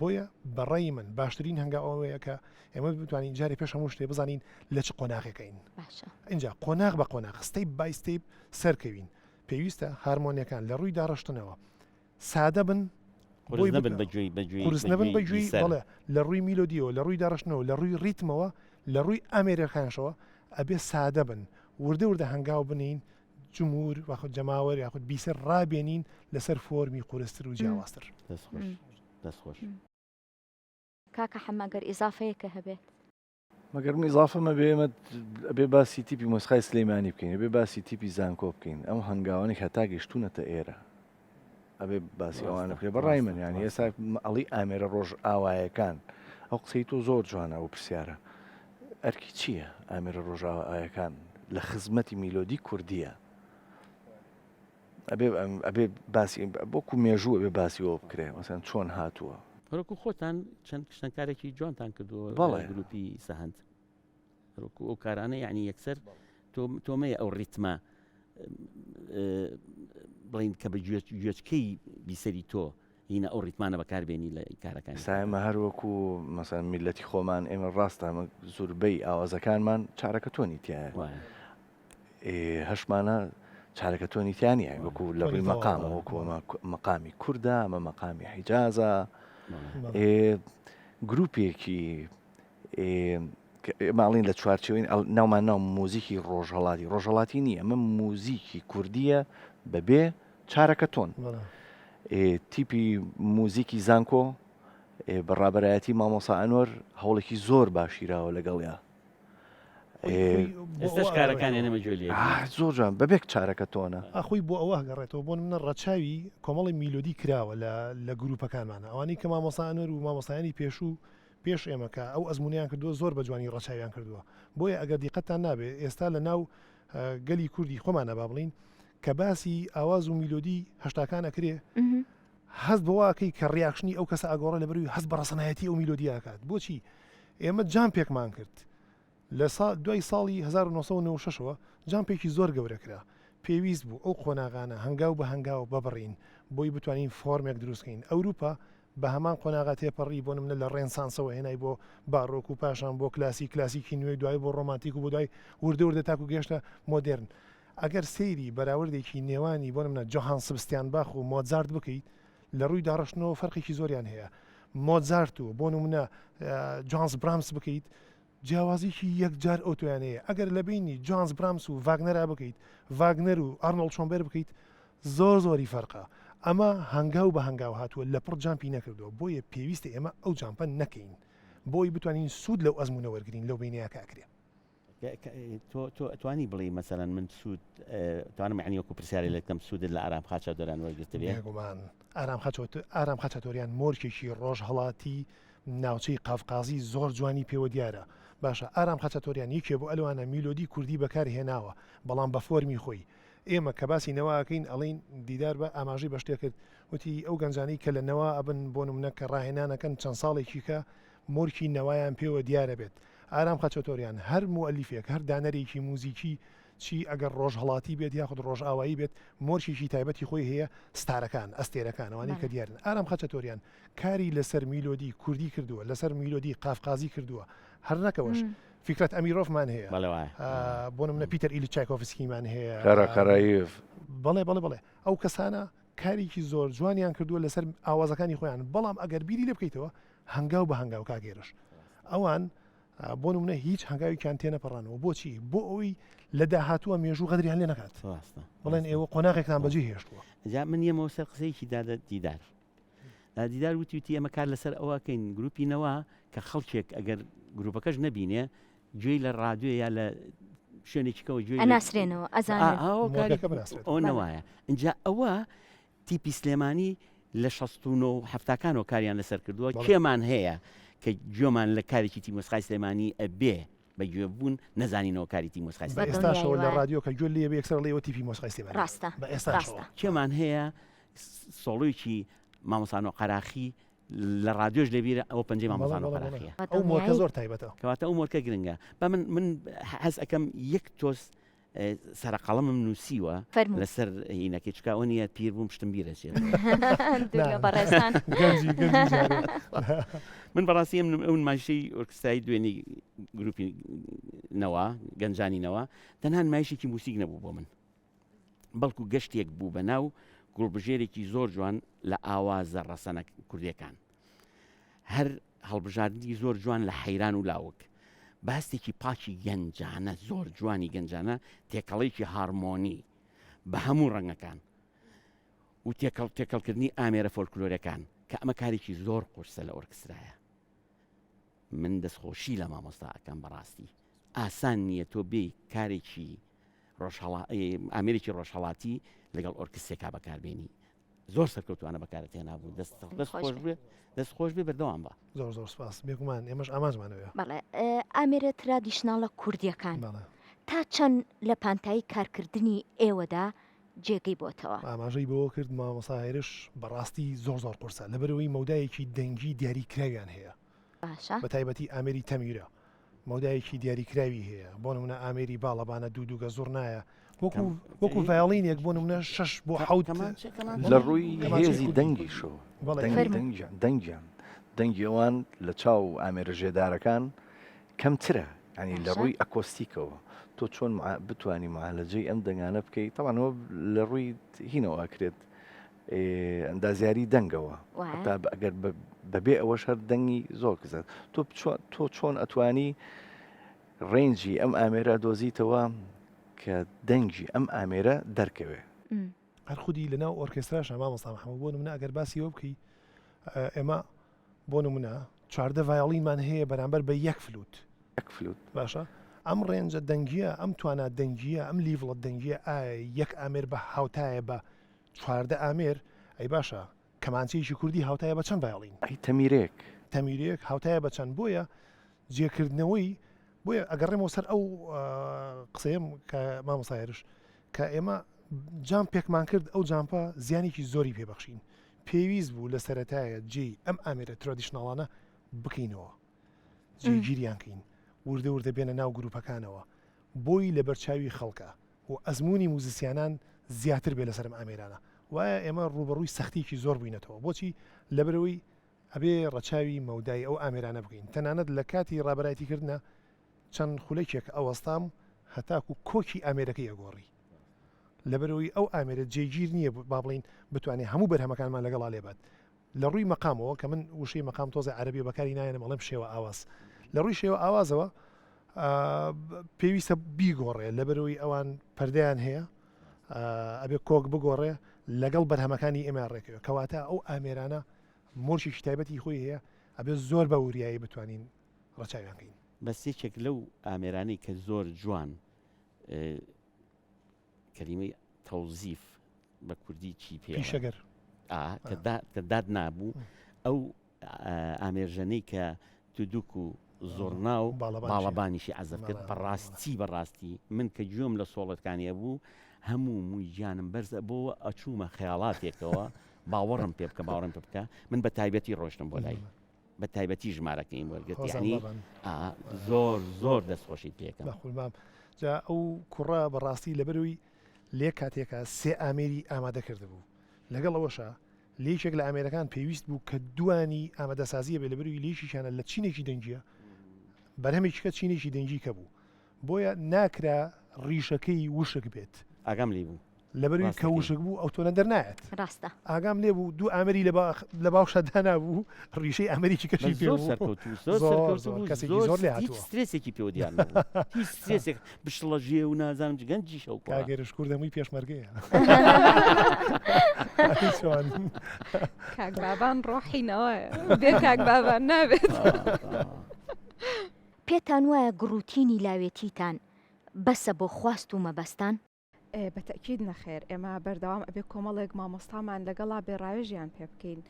بۆیە بە ڕای من باشترین هەنگاو ئەوەیە کە ئێمە بتوانین جارێ پێش هەموو شتێ بزانین لە چ قۆناغێکین باشە اینجا قۆناغ بە قۆناغ step by step سەرکەوین. پێویستە هارمۆنیەکان لە ڕووی داڕشتنەوە سادە بن بۆی نەبن بە گوێی بە گوێی قورس نەبن بە گوێی بەڵێ لە ڕووی میلۆدیەوە لە ڕووی داڕشتنەوە لە ڕووی ڕیتمەوە لە ڕووی ئامێرەکانشەوە ئەبێ سادە بن وردە وردە هەنگاو بنین جمهور یاخود جەماوەر یاخود بیسەر ڕابێنین لەسەر فۆرمی قورستر و جیاوازتر. دەست خۆش دەست خۆش. کاکە حەمە گەر ئیزافەیەکە هەبێت. مەگەر من ئیزافەم هەبێ ئێمە ئەبێ باسی تیپی مۆسیقای سلەیمانی بکەین ئەبێ باسی تیپی زانکۆ بکەین ئەم هەنگاوانێک هەتا گەشتونەتە ئێرە ئەبێ باسی ئەوانە بکرێ بەڕای من یانی ئێستا ئەڵی ئامێرە ڕۆژ ئاوایەکان ئەو قسەی تۆ زۆر جوانە ئەو پرسیارە ئەرکی چییە ئامێرە ڕۆژئاوایەکان لە خزمەتی میلۆدی کوردیە ئەبێ ئەبێ باسی وەکو مێژوو ئەبێ باسی ئەوە بکرێ مەسەن چۆن هاتووە. هەروەکو خۆتان چەند چەند کارێکی جوانتان کردووە بەڵێ. گروپی سەهەند هەروەکو ئەو کارانە یعنی یەکسەر تۆ تۆمەیە ئەو ڕیتمە بڵین کە بە گوێچکەی بیسەری تۆ هینە ئەو ڕیتمانە بەکاربێنی لە کارەکانی ئێستا ئێمە هەر وەکو مەسەن میلەتی خۆمان ئێمە ڕاستە ئەمە زوربەی ئاوازەکانمان چارەکە تۆنی تایە وایە. هەشمانە چارەکە تۆنی تیا نییە وەکو لە ڕووی مەقامە وەکو ئەمە مەقامی کوردە ئەمە مەقامی حیجازە گروپێکی ماڵین لە چوارچێوین ناومان ناو موزیکی ڕۆژهڵاتی ڕۆژهڵاتی نییە ئەمە موزیکی کوردیە بەبێ چارەکە تۆن تیپی موزیکی زانکۆ بە ڕابەرایەتی مامۆسا ئەنوەر هەوڵێکی زۆر باشیراوە لەگەڵیا ئێستاش کارەکانیان ئێمە گوێ لێ زۆر جوان بەبێک چارەکە تۆنە. ئاخۆی بۆ ئەوە ئەگەڕێتەوە بۆ نمونە ڕەچاوی کۆمەڵی میلۆدی کراوە لە لە گروپەکانمانە ئەوانەی کە مامۆستا ئەنوەر و مامۆستایانی پێشوو پێش ئێمە کە ئەو ئەزمونیان کردووە زۆر بە جوانی ڕەچاویان کردووە بۆیە ئەگەر دیقەتتان نابێ ئێستا لە ناو گەلی کوردی خۆمانە با بڵین کە باسی ئاواز و میلۆدی هەشتاکان ئەکرێ هەست بەوە ئەکەی کە reaction ی ئەو کەسە ئەگۆڕێ لەبەروی هەست بە ڕەسەنایەتی ئەو میلۆدیە ئەکات بۆچی ئێمە jump ێکمان کرد لە سا دوای ساڵی 1996 ەوە jump ێکی زۆر گەورە کرا پێویست بوو ئەو قۆناغانە هەنگاو بە هەنگاو ببڕین بۆی بتوانین فۆرمێک دروست کەین ئەوروپا بە هەمان قۆناغا تێپەڕی بۆ نمونە لە ڕێنسانسەوە هێنای بۆ باڕۆک و پاشان بۆ کلاسیک کلاسیکی نوێ دوای بۆ ڕۆمانتیک و بۆ دوای وردە وردە تاکو گەشتە مۆدێرن ئەگەر سەیری بەراوردێکی نێوانی بۆ نمونە جۆهان سبستیان باخ و مۆزارت بکەیت لە ڕووی داڕشتنەوە فەرقێکی زۆریان هەیە مۆزارت و بۆ نمونە جۆهانس برامس بکەیت جیاوازیکی یەکجار ئەوتۆیان هەیە ئەگەر لە بینی جۆهانس برامس و ڤاگنەرا بکەیت ڤاگنەر و ئارنۆڵد شۆنبێر بکەیت زۆر زۆری فەرقە ئەمە هەنگاو بە هەنگاو هاتووە لە پڕ jump ی نەکردووە بۆیە پێویستە ئێمە ئەو jump ە نەکەین بۆی بتوانین سوود لەو ئەزمونە وەرگین لەو بینەیە کە ئەکرێ. تۆ تۆ ئەتوانی بڵێی مەسەلەن من سوود توانم یعنی وەکو پرسیارێ لێت بکەم سوودت لە ئارام خاچاتۆریان وەرگرتبێ؟ بێگومان ئارام خاچۆت ئارام خاچاتۆریان مۆرکێکی ڕۆژهەڵاتی ناوچەی قافقازی زۆر جوانی پێوە دیارە باشە ئارام خاچاتۆریان یەکێ بۆ ئەلوانە میلۆدی کوردی بەکار هێناوە بەڵام بە فۆرمی خۆی ئێمە کە باسی نەوا ئەکەین ئەڵێین دیدار بە ئاماژەی بە شتێک کرد وتی ئەو گەنجانەی کە لە نەوا ئەبن بۆ نمونە کە ڕاهێنانەکەن چەند ساڵێکیکە مۆرکی نەوایان پێوە دیارە بێت ئارام خەچەتۆریان، هەر موئەلیفێک، هەر دانەرێکی موزیکی چی ئەگەر ڕۆژهەڵاتی بێت یاخود ڕۆژئاوایی بێت مۆرکێکی تایبەتی خۆی هەیە، ستارەکان، ئەستێرەکان، ئەوانەی کە دیارن. ئارام خەچەتۆریان کاری لەسەر میلۆدی کوردی کردووە، لەسەر میلۆدی قافقازی کردووە، هەر نەکەوەش فیکرەت ئەمیرۆفمان هەیە، بۆ نمونە پیتەر ئیلیچ چایکۆفسکیمان هەیە، کارا کارایێڤ. بەڵێ بەڵێ بەڵێ ئەو کەسانە کارێکی زۆر جوانیان کردووە لەسەر ئاوازەکانی خۆیان، بەڵام ئەگەر بیری لێ بکەیتەوە هەنگاو بە هەنگاو کاک هێرش ئەوان بۆ نمونە هیچ هەنگاوێکیان تێنەپەڕانەوە بۆچی بۆ ئەوەی لە داهاتووە مێژوو غەدریان لێ نەکات ڕاستە بڵێن ئێوە قۆناغێکتان بەجێ هێشتووە جا من یەمەوە سەر قسەیەکی دادە دیدار دیدار وتی وتی ئێمە کار لەسەر ئەوەکەین گروپی نەوە کە خەڵکێک ئەگەر گروپەکەش نەبینێ گوێی لە ڕادیۆ یا لە شوێنێکی کەەوە گوێی ئەناسرێنەوە ئەزانن ئەو نەوایە اینجا ئەوە تیپی سلێمانی لە 69 و هەفتاکانەوە کاریان لەسەر کردووە کێمان هەیە کە گوێمان لە کارێکی تیپی مۆسیقای سلێمانی ئەبێ بە گوێ بوون نەزانینەوە کاری تیپی مۆسیقای سلێمانی ئێستاشەوە لە ڕادیۆ کە گوێ لێ بێ یەکسەر ئەڵێ ئەوە تیپی مۆسیقای سلێمانی ڕاستە بە ئێستاشەوە کێمان هەیە سۆڵۆیەکی مامۆستا نۆقەراخی لە ڕادیۆش لەبیرە ئەوە پەنجەی مامۆستا نۆقەراخیە ئەو مۆرکە زۆر تایبەتە کەواتە ئەو مۆرکە گرنگە بە من من حەز ئەکەم یەک تۆز سەرەقەڵەمم نووسیوە لەسەر هینەکەی چکە ئەوە نییە پیر بووم شتم بیر ئەچێت من بەڕاستی ئەم ئەو نمایشەی ئۆرکسترای دوێنی گروپی نەوە گەنجانی نەوە تەنها نمایشێکی موسیک نەبوو بۆ من. بەڵکو گەشتێک بوو بە ناو گوڵبژێرێکی زۆر جوان لە ئاوازە ڕەسەنە کوردیەکان. هەر هەڵبژاردنی زۆر جوان لە حەیران و لاوک. باستێکی پاکی گەنجانە زۆر جوانی گەنجانە تێکەڵێکی هارمۆنی بە هەموو ڕەنگەکان و تێکەڵ تێکەڵکردنی ئامێرە فۆلکلۆرەکان کە ئەمە کارێکی زۆر قورسە لە ئۆرکسترایە. من دەستخۆشی لە مامۆستا ئەکەم بەڕاستی ئاسان نییە تۆ بێی کارێکی ڕۆژهەڵا ئامێرێکی ڕۆژهەڵاتی لەگەڵ ئۆرکسترێکا بەکاربێنی زۆر سەرکەوتوانە بەکارت هێنابوو دەست دەست خۆش بێ دەست خۆش بێ بەردەوام بە زۆر زۆر سپاس بێگومان ئێمەش ئامانجمانەوەیە بەڵێ ئامێرە traditional ە کوردیەکان تا چەند لە پانتایی کارکردنی ئێوەدا جێگەی بۆتەوە؟ ئاماژەی بەوە کرد مامۆستا هێرش بەڕاستی زۆر زۆر قورسە لەبەرئەوەی مەودایەکی دەنگی دیاری کراویان هەیە باشە. بە تایبەتی ئامێری تەمیرە مەودایەکی دیاری کراوی هەیە بۆ نمونە ئامێری باڵەبانە دوو دووگە زوڕنایە وەکو وەکو ڤایۆڵینێک بۆ نمونە شەش بۆ حەوت لە ڕووی هێزی دەنگیشەوە دەنگیان دەنگیان دەنگی ئەوان لە چاو ئامێرە ژێدارەکان کەمترە ینی لە ڕووی ئەکۆستیکەوە تۆ چۆن بتانی معالەجەی ئەم دەنگانە بکەیت تەوانەوە لە ڕووی هینەوە ئەکرێت ئەندازیاری دەنگەوە تا ئەگەر بەبێ ئەوەش هەر دەنگی زۆر کزە تۆ تۆ چۆن ئەتوانی range ی ئەم ئامێرە دۆزیتەوە کە دەنگی ئەم ئامێرە دەرکەوێ. هەر خودی لە ناو ئۆرکێستراشا مامۆستا محەمەد بۆ نمونە ئەگەر باسی ئەوە بکەی ئێمە بۆ نمونە 14 ڤایۆڵینمان هەیە بەرامبەر بە یەک فلوت یەک فلوت باشە ئەم range ە دەنگیە ئەم توانا دەنگیە ئەم level ە دەنگیە ئایا یەک ئامێر بە هاوتایە بە 14 ئامێر ئەی باشە کەمانچەیەکی کوردی هاوتایە بە چەند ڤایۆڵین؟ ئەی تەمیرەیەک؟ تەمیرەیەک هاوتایە بە چەند؟ بۆیە جێکردنەوەی بۆیە ئەگەڕێمەوە سەر ئەو قسەیەم کە مامۆستا هێرش کە ئێمە jump ێکمان کرد ئەو jump ە زیانێکی زۆری پێبەخشین پێویست بوو لە سەرەتایە جێی ئەم ئامێرە traditional انە بکەینەوە جێگیریان کەین وردە وردە بێنە ناو گروپەکانەوە بۆی لەبەرچاوی خەڵکە و ئەزموونی موزیسیانان زیاتر بێ لەسەر ئەم ئامێرانە وایە ئێمە ڕووبەڕووی سەختیەکی زۆر بووینەتەوە بۆچی لەبەرئەوەی ئەبێ ڕەچاوی مەودای ئەو ئامێرانە بکەین تەنانەت لە کاتی ڕابەرایەتی کردنا چەند خولەکێک ئەوەستام هەتاکو کۆکی ئامێرەکەی ئەگۆڕی لەبەرئەوەی ئەو ئامێرە جێگیر نییە با بڵێین بتوانێ هەموو بەرهەمەکانمان لەگەڵا لێبات لە ڕووی مەقامەوە کە من وشەی مەقام تۆزێ عەرەبیە بەکاری نایەنم ئەڵێم شێوە ئاواز لە ڕووی شێوە ئاوازەوە پێویستە بیگۆڕێ لەبەرەوەی ئەوان پەردەیان هەیە ئەبێ کۆک بگۆڕێ لەگەڵ بەرهەمەکانی ئێمە ڕێکەوە کەواتە ئەو ئامێرانە مۆرکێکی تایبەتی خۆی هەیە ئەبێ زۆر بە وریایی بتوانین ڕەچاویان کەین. بەس یەکێک لەو ئامێرانەی کە زۆر جوان کەلیمەی تەوزیف بە کوردی چی پێ پیشەگەر کە داد نابوو ئەو ئامێرژەنەی کە تودوک و زۆرنا و باڵەبانیشی عەزف کرد بەڕاستی بەڕاستی من کە گوێم لە سۆڵەکانی ئەبوو هەموو مووی گیانم بەرز ئەبۆوە ئەچوومە خەیاڵاتێکەوە باوەڕم پێ بکە باوەڕم پێ بکە من بە تایبەتی ڕۆشتم بۆ لای بە تایبەتی ژمارەکەیم وەرگرت یعنی زۆر زۆر دەستخۆشی پێکەم مام جا ئەو کوڕە بەڕاستی لەبەروی لێ کاتێکە سێ ئامێری ئامادە کردبوو لەگەڵ ئەوەشە لەیەکێک لە ئامێرەکان پێویست بوو کە دوانی ئامادەسازیە بێ لەبەروی لێکیشانە لە چینێکی دەنگیە بەرهەمێکی کە چینێکی دەنگی کە بوو بۆیە ناکرا ڕیشەکەی وشک بێت. ئاگام لێی بوو. لەبەروی کە وشک بوو ئەو تۆنە دەرنایەت. ڕاستە. ئاگام لێ بوو دوو ئامێری لە باوشا دانابوو ڕیشەی ئامێرێکی کەشی پێ بوو. زۆر سەرکەوتوو زۆر سەرکەوتوو بوو کەسێکی زۆر لێهاتووە. هیچ سترێسێکی پێوە دیار نەبوو هیچ سترێسێک بشڵەژێ و نازانم چ گەنجیشە ئەو کوڕە. کاک هێرش کورد هەمووی پێشمەرگەیە. چۆن؟ کاک بابان ڕۆحی نەوایە بێ کاک بابان نابێت. پێتان وایە گڕوتینی لاوێتیتان بەسە بۆ خواست و مەبەستان؟ بە تەئکید نەخێر، ئێمە بەردەوام ئەبێ کۆمەڵێک مامۆستامان لەگەڵا بێ ڕاوێژیان پێ بکەین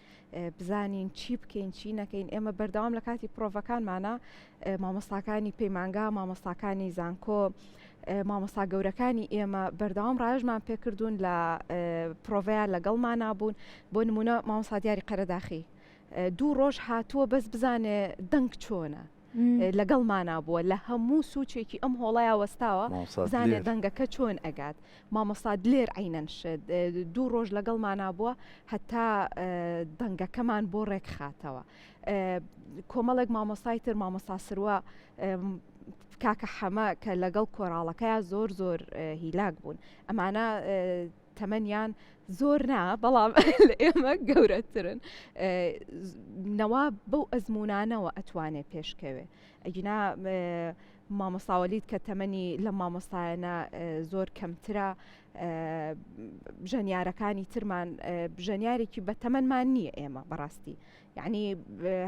بزانین چی بکەین چی نەکەین ئێمە بەردەوام لە کاتی پرۆڤەکانمانە مامۆستاکانی پەیمانگا مامۆستاکانی زانکۆ مامۆستا گەورەکانی ئێمە بەردەوام ڕاوێژمان پێکردوون لە پرۆڤەیان لەگەڵمانا بوون بۆ نمونە مامۆستا دیاری قەرەداخی دوو ڕۆژ هاتووە بەس بزانێ دەنگ چۆنە لەگەڵمانا بووە لە هەموو سوچێکی ئەم هۆڵەیا وەستاوە بزانێ دەنگەکە چۆن ئەگات مامۆستا دلێر عینەن شت دوو ڕۆژ لەگەڵمانا بووە هەتا دەنگەکەمان بۆ ڕێکخاتەوە کۆمەڵێک مامۆستای تر مامۆستا سروە. کاکە حەمە کە لەگەڵ کۆراڵەکەیا زۆر زۆر هیلاک بوون ئەمانە تەمەنیان زۆر نا بەڵام لە ئێمە گەورەترن نەوا بەو ئەزمونانەوە ئەتوانێ پێشکەوێ ئەگینا مامۆستاوەلید کە تەمەنی لە مامۆستایەنە زۆر کەمترە ژەنیارەکانی ترمان ژەنیارێکی بە تەمەنمان نییە ئێمە بەڕاستی یعنی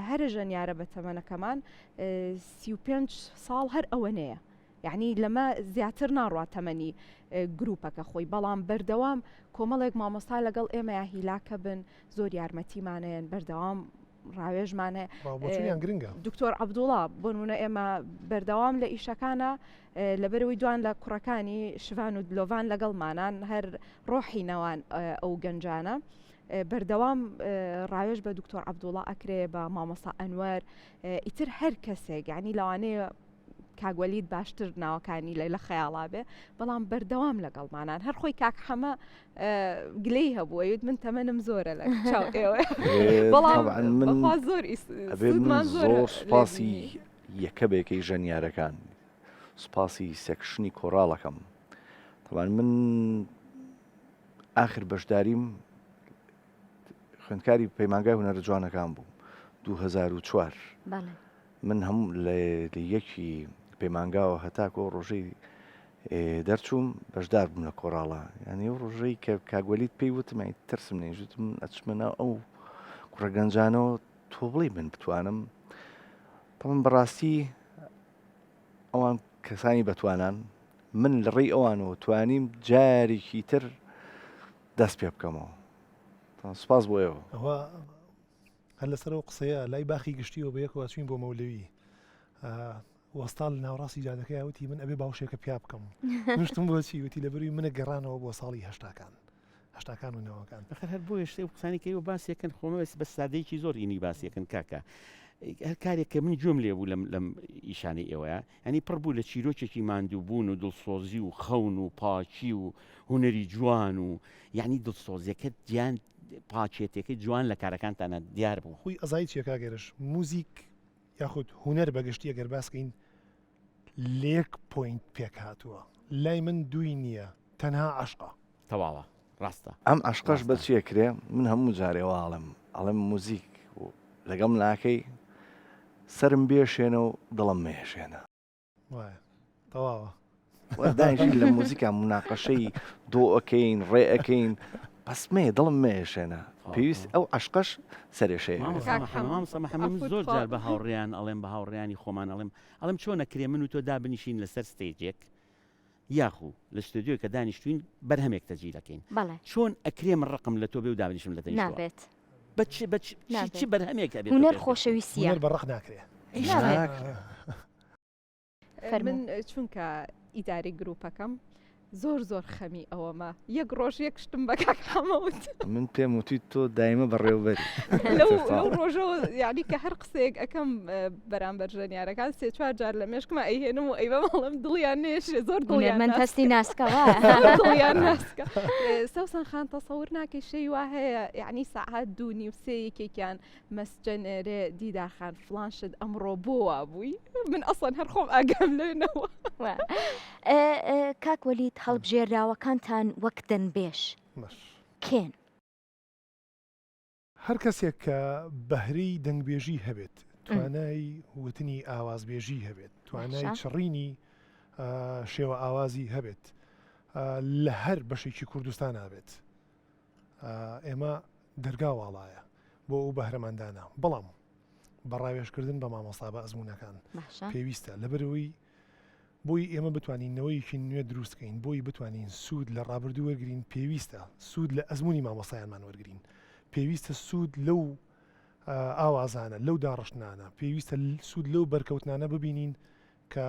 هەرە ژەنیارە بە تەمەنەکەمان 35 ساڵ هەر ئەوەنەیە یعنی لەمە زیاتر ناڕوا تەمەنی گروپەکە خۆی بەڵام بەردەوام کۆمەڵێک مامۆستا لەگەڵ ئێمەیا هیلاکە بن زۆر یارمەتیمانەیەن بەردەوام ڕاوێژمان هەیە ڕاوبۆچونیان گرنگە. دکتۆر عەبدوڵا بۆ نمونە ئێمە بەردەوام لە ئیشەکانە لەبەرەوەی دوان لە کوڕەکانی شڤان و دلۆڤان لەگەڵمانان هەر ڕۆحی نەوان ئەو گەنجانە بەردەوام ڕاوێژ بە دکتۆر عەبدوڵا ئەکرێ بە مامۆستا ئەنوەر ئیتر هەر کەسێک یعنی لەوانەیە کاک وەلید باشتر ناوەکانی لە لە خەیاڵا بێ بەڵام بەردەوام لەگەڵمانان هەر خۆی کاک حەمە گلەی هەبوو ئەیوت من تەمەنم زۆرە لە چاو ئێوە بەڵام من بەخوا زۆر ئەبێ من سوودمان زۆر زۆر سوپاسی لێ یەکە بە یەکەی ژەنیارەکان سوپاسی section ی کۆراڵەکەم تەبعەن من ئاخر بەشداریم خوێندکاری پەیمانگای هونەرە جوانەکان بووم 2004 بەڵێ من هەموو لە یەکی پەیمانگاوە هەتاکو ئەو ڕۆژەی دەرچووم بەشدار بووم لە کۆراڵا یعنی ئەو ڕۆژەی کە کاک وەلید پێی وتم ئەی ترسم نەیژوتم من ئەچمە ناو ئەو کوڕە گەنجانەوە تۆ بڵێ من بتوانم تەمن بەڕاستی ئەوان کەسانی بەتوانان من لە ڕێی ئەوانەوە توانیم جارێکی تر دەست پێ بکەمەوە سپاس بۆ ئێوە. ئەوە هەر لەسەر ئەو قسەیە لای باخی گشتیەوە بە یەکەوە چوین بۆ مەولەوی وەستا لە ناوەڕاستی جادەکەیا وتی من ئەبێ باوشێکە پیا بکەم نوشتم بۆچی وتی لە بەروی منە گەڕانەوە بۆ ساڵی هەشتاکان هەشتاکان و نەوەکان ئەخر هەر بۆیە شتێ و قسانی کەی و باسێکن خۆمە بەس بە سادەیەکی زۆر ئینی باسێکن کاکە هەر کارێک کە من گوێم لێ بوو لەم لەم ئیشانەی ئێوەیە ینی پڕ بوو لە چیرۆکێکی ماندووبوون و دڵسۆزی و خەون و پاکی و هونەری جوان و یعنی دڵسۆزیەکەت گیان پاکێتێکەی جوان لە کارەکانتانا دیار بوو. خوی ئەزای چیە کاک هێرش موزیک یاخود هونەر بەگشتی ئەگەر باس کەین لە یەک point پێک هاتووە لای من دووی نییە تەنها عەشقە. تەواوە ڕاستە. ئەم عەشقەش بە ڕاستە. چی ئەکرێ من هەموو جارێ وا ئەڵێم ئەڵێم موزیک لەگەڵم ناکەی سەرم بێشێنە و دڵم مەیەشێنە. وایە تەواوە. دانیشین لە موزیکا موناقەشەی دۆ ئەکەین ڕێ ئەکەین بەس مەیە دڵم مەیەشێنە پێویست ئەو عەشقەش سەرێشەیە مامۆستا محەممەد من زۆر جار بە هاوڕێیان ئەڵێم بە هاوڕێیانی خۆمان ئەڵێم ئەڵێم چۆن ئەکرێ من و تۆ دابنیشین لەسەر stage ێک یاخو لە ستۆدیۆی کە دانیشتوین بەرهەمێک تەجیل ئەکەین چۆن ئەکرێ من ڕقم لە تۆ بێ و دابنیشم لە تەنیشتەوە نابێت بە چ بە چ بەرهەمێک ئەبێت هونەر خۆشەویستیە هونەر بە ڕق ناکرێ نابێت من چونکە ئیداری گروپەکەم زۆر زۆر خەمی ئەوەمە یەک ڕۆژ یەک شتم بە کاک حەمە وت من پێم وتی تۆ دایمە بەڕێوبەری لەو ڕۆژەوە یعنی کە هەر قسەیەک ئەەکەم بەرامبەر ژەنیارەکان سێ چوار جار لە مێشکمە ئەیهێنم و ئەیبەم ئەڵێم دڵیان نێشێ زۆر دڵیان من هەستی ناسکەوە دڵیان ناسکە سەوسەن خان تەسەور ناکەی شەی وا هەیە یعنی سەعات دوو نیو سێ یەکێکیان مەسجە نێرێ دیدار خان فڵان شت ئەمڕۆ بۆ وابووی من ئەسڵەن هەر خۆم ئاگام لێ نەوە. کاک وەلید هەڵبژێرراوەکانتان وەک دەنبێژ کێن؟ هەر کەسێک کە بەهرەی دەنگبێژی هەبێت، توانای وتنی ئاوازبێژی هەبێت، توانای چڕینی شێوە ئاوازی هەبێت، لە هەر بەشێکی کوردستانا بێت، ئێمە دەرگا واڵایە بۆ ئەو بەهرەمەندانە بەڵام بە ڕاوێژکردن بە مامۆستا بە ئەزمونونەکان پێویستە لەبەرەوەی بۆی ئێمە بتوانین نەوەیەکی نوێ دروستکەین بۆی بتوانین سوود لە ڕابردوو وەرگین پێویستە سوود لە ئەزمموی مامۆستایانمان وەرگین پێویستە سوود لەو ئاوازانە لەو داڕشتنانە پێویستە سوود لەو بەرکەوتنانە ببینین کە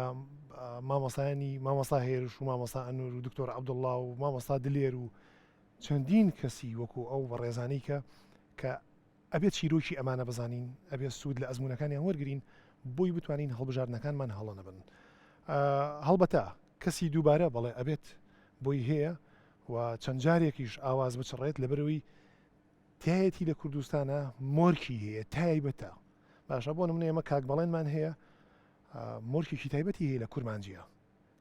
مامۆستایانی مامۆستا هێرش و مامۆستا ئەنور و دکتۆر عەبدوڵڵا و مامۆستا دلێر و چەندین کەسی وەکو ئەو بەڕێزانەی کە کە ئەبێت چیرۆکی ئەمانە بزانین ئەبێت سوود لە ئەزموونەکانیان وەرگین بۆی بتوانین هەڵبژاردنەکانمان هەڵە نەبن هەڵبەتە کەسی دووبارە بەڵێ ئەبێت بۆی هەیە و چەند جارێکیش ئاواز بچڕێت لەبەرەوەی تایەتی لە کوردستانە مۆرکی هەیە تایبەتە باشە بۆ نمونە ئێمە کاک بەڵێنمان هەیە. مۆرکێکی تایبەتی هەیە لە کورمانجیە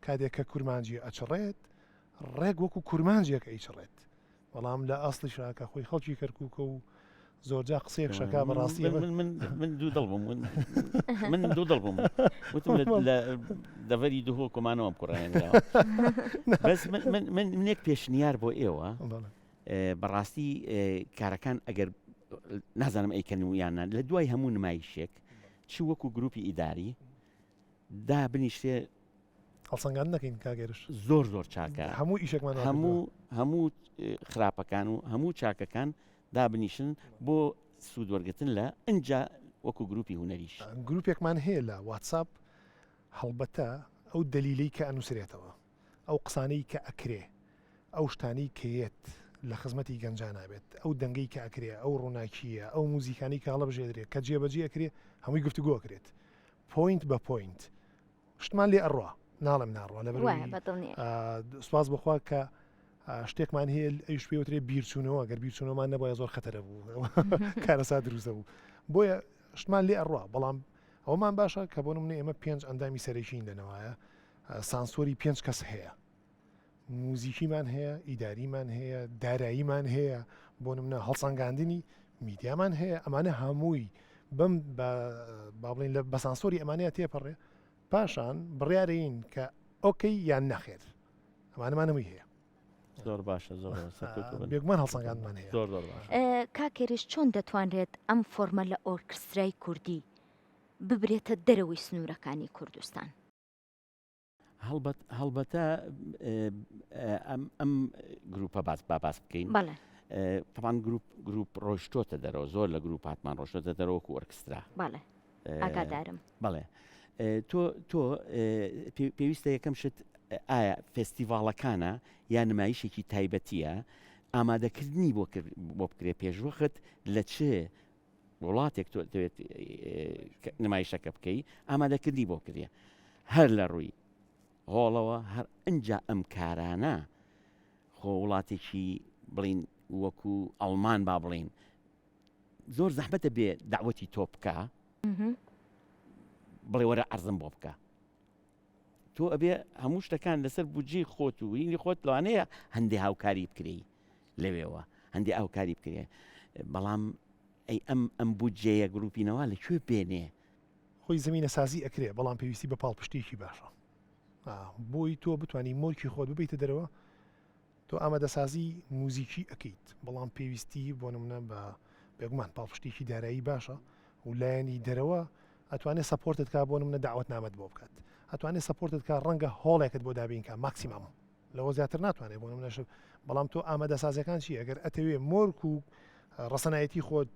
کاتێک کە کورمانجی ئەچڕێت ڕێک وەکو کورمانجێک ئەیچڕێت بەڵام لە ئەسڵیشا کە خۆی خەڵکی کەرکووکە و زۆرجا قسەیەک شەکا بەڕاستی من من من دوو دڵ بووم من دوو دڵ بووم وتم لە دەڤەری دهۆک کۆمانەوەم کوڕێنراوە بەس من من من منێک پێشنیار بۆ ئێوە بەڕاستی کارەکان ئەگەر نازانم ئەیکەن و یان نا لە دوای هەموو نمایشێک چ وەکو گروپی ئیداری دا بنیشتێ هەڵسەنگاندن نەکەین کاک هێرش. زۆر زۆر چاکە. هەموو ئیشێکمان وا کردووە. هەموو هەموو خراپەکان و هەموو چاکەکان دابنیشن بۆ سوود وەرگرتن لە ئنجا وەکو گروپی هونەریش. گروپێکمان هەیە لە واتساپ هەڵبەتە ئەو دەلیلەی کە ئەنوسرێتەوە ئەو قسانەی کە ئەکرێ ئەو شتانەی کە یەت لە خزمەتی گەنجانا بێت ئەو دەنگەی کە ئەکرێ ئەو ڕووناکییە ئەو موزیکانەی کە هەڵەبژێدرێ کە جێبەجێ ئەکرێ هەمووی گفتوگۆ ئەکرێت point بە point شتمان لێ ئەڕوا ناڵێم ناڕوا لەبەر وایە بە دڵنیایی. سوپاس بۆخوا کە شتێکمان هەیە ئەویش پێ وترێ بیرچوونەوە گەر بیرچوونەوەمان نەبوایە زۆر خەتەرە بوو کارەسات دروستە بوو بۆیە شتمان لێ ئەڕوا بەڵام ئەومان باشە کە بۆ نمونە ئێمە پێنج ئەندامی سەرەکین لەنەوایە سانسۆری پێنج کەس هەیە موزیکیمان هەیە ئیداریمان هەیە داراییمان هەیە بۆ نمونە هەڵسەنگاندنی میدیامان هەیە ئەمانە هەمووی بەم با بڵین لە بەسانسۆری ئەمانەیە تێپەڕێ پاشان بڕیارین کە okay یان نەخێر ئەمانەمان هەمووی هەیە زۆر باشە زۆر بێگومان هەڵسەنگاندمان هەیە زۆر زۆر باشە کاک هێرش چۆن دەتوانرێت ئەم فۆرمە لە ئۆرکسترای کوردی ببرێتە دەرەوەی سنوورەکانی کوردستان؟ هەڵبەت هەڵبەتە ئەم ئەم گروپە باس با باس بکەین بەڵێ طبعا گروپ گروپ ڕۆشتۆتە دەرەوە زۆر لە گروپاتمان ڕۆشتۆتە دەرەوە وەکو ئۆرکسترا بەڵێ ئاگادارم بەڵێ تۆ تۆ پێویستە یەکەم شت ئایا فێستیڤاڵەکانە یا نمایشێکی تایبەتیە ئامادەکردنی بۆ بۆ بکرێ پێشوەخت لە چ وڵاتێک تۆ دەوێت نمایشەکە بکەی ئامادەکردنی بۆ کرێ هەر لە ڕووی هۆڵەوە هەر ئەجا ئەم کارانە خۆ وڵاتێکی بڵین وەکو ئەڵمان با بڵین زۆر زەحمەتە بێ داوەتی تۆ بکە بڵێ وەرە عەرزم بۆ بکە تۆ ئەبێ هەموو شتەکان لەسەر بودجەی خۆت و هینی خۆت لەوانەیە هەندێ هاوکاری بکرێی لەوێوە هەندێ ئاوکاری بکرێ بەڵام ئەی ئەم ئەم بودجەیە گروپینەوە لە کوێ بێنێ؟ خۆی زەمینە سازی ئەکرێ بەڵام پێویستی بە پاڵپشتیەکی باشە بۆی تۆ بتانی مۆرکی خۆت ببیتە دەرەوە تۆ ئامادەسازی موزیکی ئەکەیت بەڵام پێویستی بۆ نمونە بە بێگومان پاڵپشتێکی دارایی باشە و لایەنی دەرەوە ئەتوانێت support ت کا بۆ نمونە داوت نامەت بۆ بکات ئەتوانێت support ت کا ڕەنگە هۆڵێکت بۆ دابینکە maximum لەوە زیاتر ناتوانێت بۆ نمونەش بەڵام تۆ ئامادەسازیەکان چی ئەگەر ئەتەوێ مۆرک و ڕەسەنایەتی خۆت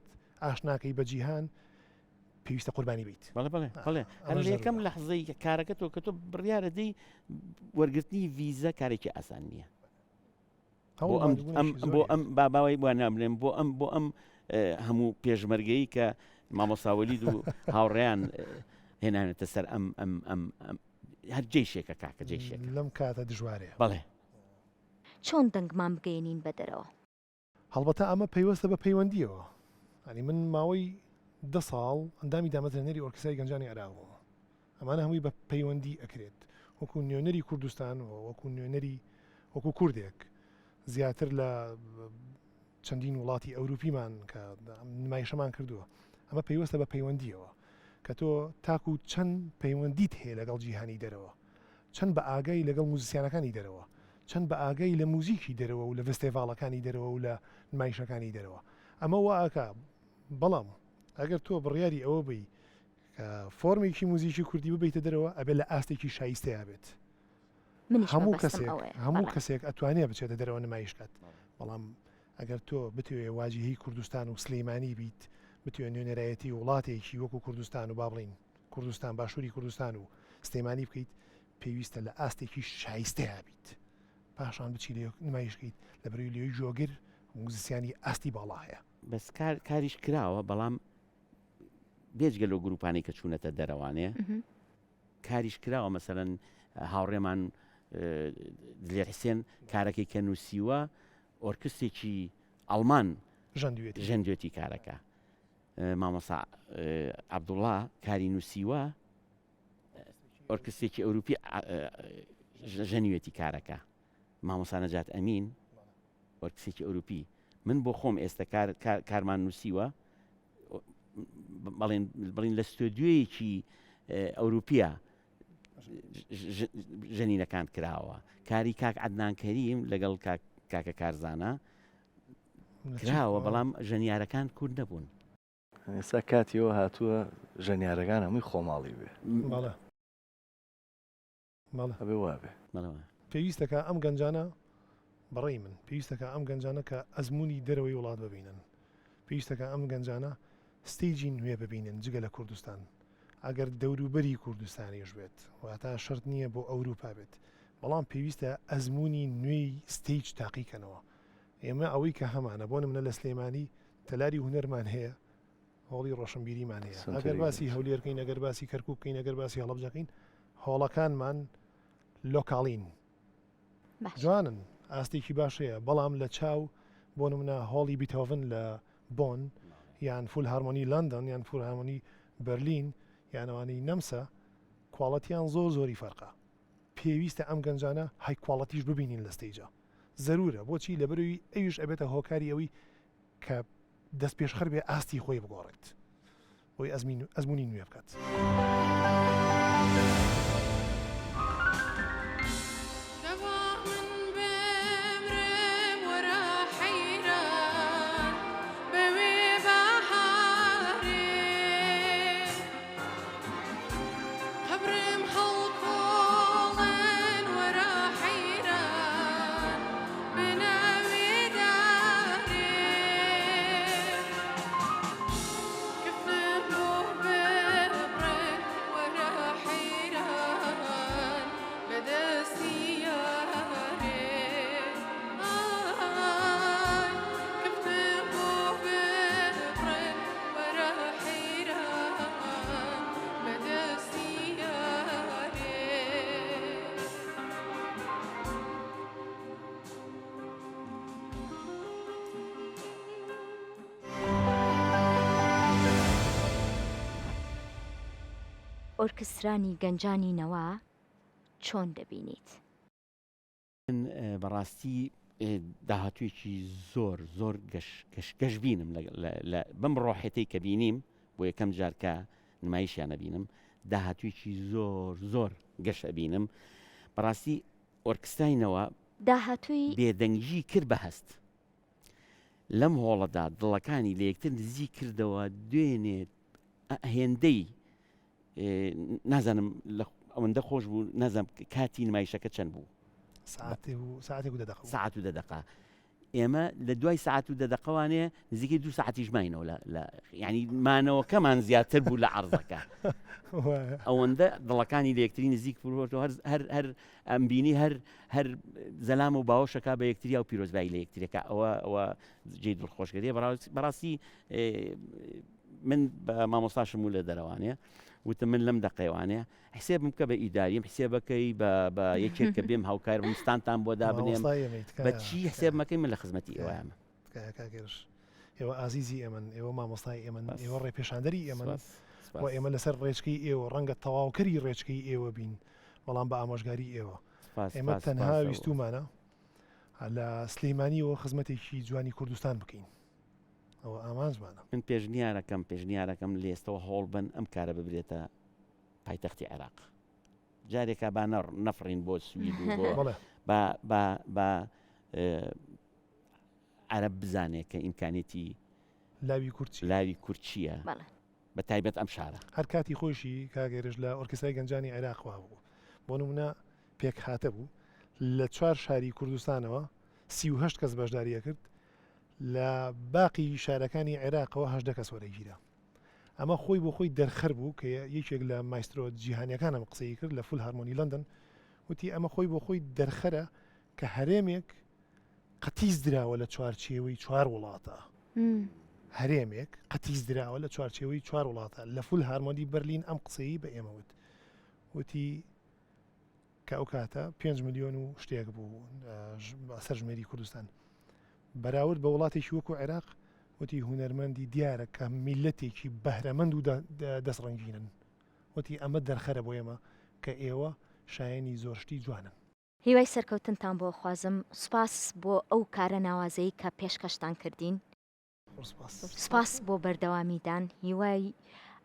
ئاشناکەی بە جیهان پێویستە قوربانی بیت بەڵێ بەڵێ بەڵێ هەر لە یەکەم لەحزەی کارەکە تۆ کە تۆ بڕیارە دەی وەرگرتنی ڤیزە کارێکی ئاسان نییە بۆ ئەم ئەم بۆ ئەم باباوای بۆ نامرێن بۆ ئەم بۆ ئەم هەموو پێشمەرگەی کە مامۆساوەلید و هاوڕێیان هێنانێتە سەر ئەم ئەم ئەم هەر جێشێکە کاکە جێشێک لەم کاتە دژوارەیە بەڵێ چۆن دەنگمان بگەیەنین بە دەرەوە؟ هەڵبەتە ئەمە پەیوەستە بە پەیوەندییەوە. یانی من ماوەی دە ساڵ ئەندامی دامەزرێنەری ئۆرکسترای گەنجانی عێراق بووم. ئەمانە هەمووی بە پەیوەندی ئەکرێت. وەکو نوێنەری کوردستان و وەکو نوێنەری وەکو کوردێک زیاتر لە چەندین وڵاتی ئەوروپیمان کە نمایشەمان کردووە. ئەمە پەیوەستە بە پەیوەندییەوە کە تۆ تاکو چەند پەیوەندیت هەیە لەگەڵ جیهانی دەرەوە. چەند بە ئاگای لەگەڵ موزیسیانەکانی دەرەوە، چەند بە ئاگای لە موزیکی دەرەوە و لە ڤستێڤاڵەکانی دەرەوە و لە نمایشەکانی دەرەوە. ئەمە وا ئەکا. بەڵام ئەگەر تۆ بڕیاری ئەوە بەی کە فۆرمێکی موزیکی کوردی ببەیتە دەرەوە، ئەبێ لە ئاستێکی شایستەیا بێت. منیش هەموو مەبەستم کەسێک ئەوەیە. هەموو بەڵێ. کەسێک ئەتوانێ بچێتە دەرەوە نمایش کات. بەڵام ئەگەر تۆ بتەوێ واجیهەی کوردستان و سلیمانی بیت، بتەوێ نوێنەرایەتی وڵاتێکی وەکوو کوردستان و با بڵێین کوردستان، باشووری کوردستان و سلێمانی بکەیت، پێویستە لە ئاستێکی شایستەیا بیت. پاشان بچی لێ نمایش کەیت، لەبەرئەوەی لەوێ گوێگر موزیسیانی ئاستی باڵا هەیە. بەس کار کاریش کراوە بەڵام بێجگە لەو گروپانەی کە چوونەتە دەرەوانێ کاریش کراوە مەسەلەن هاوڕێمان دلێر حسێن کارەکەی کە نووسیوە ئۆرکستێکی ئەڵمان ژەندوێتی ژەندوێتی کارەکە مامۆستا عەبدوڵا کاری نووسیوە. ئۆرکستێکی ئەوروپی ژەنیوێتی کارەکە مامۆستا نەجات ئەمین ئۆرکسێکی ئەوروپی من بۆ خۆم ئێستا کار کارمان نووسیوە بەڵێن بڵین لە ستۆدیۆیەکی ئەوروپیە ژەنینەکان کراوە کاری کاک عدنان کەریم لەگەڵ کاکە کارزانە کراوە بەڵام ژەنیارەکان کورد نەبوون. ئێستا کاتی ئەوە هاتووە ژەنیارەکان هەمووی خۆماڵی بێ. بەڵێ بەڵێ. ئەبێ وابێ. بەڵێ وایە. پێویستەکا ئەم گەنجانە بەڕێی من پێویستەکا ئەم گەنجانە کە ئەزموونی دەرەوەی وڵات ببینن پێویستەکا ئەم گەنجانە stage ی نوێ ببینن جگە لە کوردستان ئەگەر دەوروبەری کوردستانیش بێت واتا شەرت نییە بۆ ئەوروپا بێت بەڵام پێویستە ئەزموونی نوێی stage تاقیکەنەوە ئێمە ئەوەی کە هەمانە بۆ نمونە لە سلێمانی تەلاری هونەرمان هەیە هۆڵی ڕۆشنبیریمان هەیە ئەگەر باسی هەولێر بکەین ئەگەر باسی کەرکوک بکەین ئەگەر باسی هەڵەبجە بکەین هۆڵەکانمان local ین جوانن ئاستێکی باش هەیە بەڵام لە چاو بۆ نمونە هۆڵی بیتۆڤن لە بۆن یان فول هارمۆنی لەندەن یان فول هارمۆنی بەرلین یانەوانی نەمسا quality یان زۆر زۆری فەرقە پێویستە ئەم گەنجانە high quality ش ببینین لە stage ا زەرورە بۆچی لەبەرەوی ئەویش ئەبێتە هۆکاری ئەوەی کە دەستپێشخەر بێ ئاستی خۆی بگۆڕێت بۆی ئەزموونی نوێ بکات. ئۆرکسترانی گەنجانی نەوا چۆن دەبینیت؟ من بەڕاستی داهاتوویەکی زۆر زۆر گەش گەش گەشبینم لە بەم ڕۆحێتەی کە بینیم بۆ یەکەم جار کە نمایشیان ئەبینم داهاتوویەکی زۆر زۆر گەش ئەبینم بەڕاستی ئۆرکستاینەوە داهاتووی بێدەنگی کرد بە هەست لەم هۆڵەدا دڵەکانی لە یەکتر نزیک کردەوە دوێنێ هێندەی نازانم ئەوەندە خۆش بوو نازانم کاتی نمایشەکە چەند بوو ساعتێک و دە دەقە ساعت و دە دەقە ئێمە لە دوای ساعت و دە دەقەوانێ نزیکەی دو ساعتیش ماینەوە لە ینی مانەوەکەمان زیاتر بوو لە عرضەکە ئەوەندە دڵەکانی لە یەکتری نزیک بووەوە هەر هەر هەر ئەم بینی هەر هەر زەلام و باوەشەکە بە یەکتریا و پیرۆزبایی لە یەکترەکە ئەوە ئەوە جێی دڵخۆشگەریە بەڕاستی من بە مامۆستاشم و لە دەرەوانێ وتم من لەم دەقەیوانێ حسێبم بکە بە ئیداریم حسێبەکەی بە بە یەکێک کە بێم هاوکار بم ستانتان بۆ دابنێم بە چی حسێبمەکەی من لە خزمەتی ئێوەیامە تکایە کاک هێرش ئێوە ئازیزی ئێمەن ئێوە مامۆستای ئێمەن ئێوە ڕێپێشاندەری ئێمەن و ئێمە لەسەر ڕێچکەی ئێوە ڕەنگە تەواوکەری ڕێچکەی ئێوە بین بەڵام بە ئامۆژگاری ئێوە ئێمە تەنها ویستومانە لە سلیمانیەوە خزمەتێکی جوانی کوردستان بکەین ئەوە ئامانجمانە. من پێشنیارەکەم پێشنیارەکەم لێستەوە هەوڵ بەن ئەم کارە ببرێتە پایتەختی عێراق جارێکا با نەفڕین بۆ سوید و بۆ با با با عەرەب بزانێ کە ئیمکانێتی لاوی کورد چییە لاوی کورد چییە بە تایبەت ئەم شارە. هەر کاتی خۆیشی کاک هێرش لە ئۆرکێسترای گەنجانی عێراق وابوو بۆ نمونە پێکهاتە بوو لە چوار شاری کوردستانەوە 38 کەس بەشداری ئەکرد لە باقی شارەکانی عێراقەوە 18 کەس وەرەگیرا ئەمە خۆی بۆ خۆی دەرخەر بوو کە یەکێک لە مایسترۆ جیهانیەکان ئەم قسەی کرد لە فول هارمۆنی لەندەن وتی ئەمە خۆی بۆ خۆی دەرخەرە کە هەرێمێک قەتیس دراوە لە چوارچێوەی چوار وڵاتە هەرێمێک قەتیس دراوە لە چوارچێوەی چوار وڵاتە لە فول هارمۆنی بەرلین ئەم قسەی بە ئێمە وت وتی کە ئەو کاتە 5 میلیۆن و شتێک بوو سەرژمێری کوردستان بەراورد بە وڵاتێکی وەکو عێراق وتی هونەرمەندی دیارە کە میلەتێکی بەهرەمەند و دەستڕەنگینن وتی ئەمە دەرخەرە بۆ ئێمە. کە ئێوە شایەنی زۆر شتی جوانن. هیوای سەرکەوتنتان بۆ ئەخوازم، سوپاس بۆ ئەو کارە ناوازەی کە پێشکەشتان کردین. سوپاس بۆ بەردەوامیدان، هیوای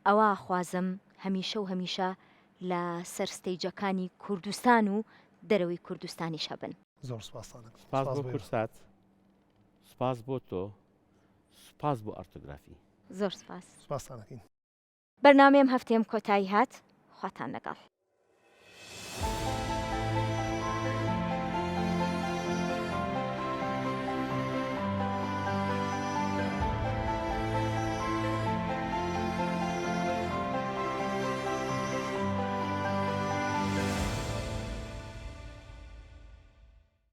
ئەوە ئەخوازم هەمیشە و هەمیشە لە سەر ستەیجەکانی کوردستان و دەرەوەی کوردستانیش هەبن. زۆر سوپاستان ئەکەم. سوپاس بۆ کورسات، سوپاس بۆ تۆ، سوپاس بۆ ئەرتۆگرافی. زۆر سوپاس. سوپاستان ئەکەین. بەرنامەی ئەم هەفتەیەم کۆتایی هات، خواتان لەگەڵ.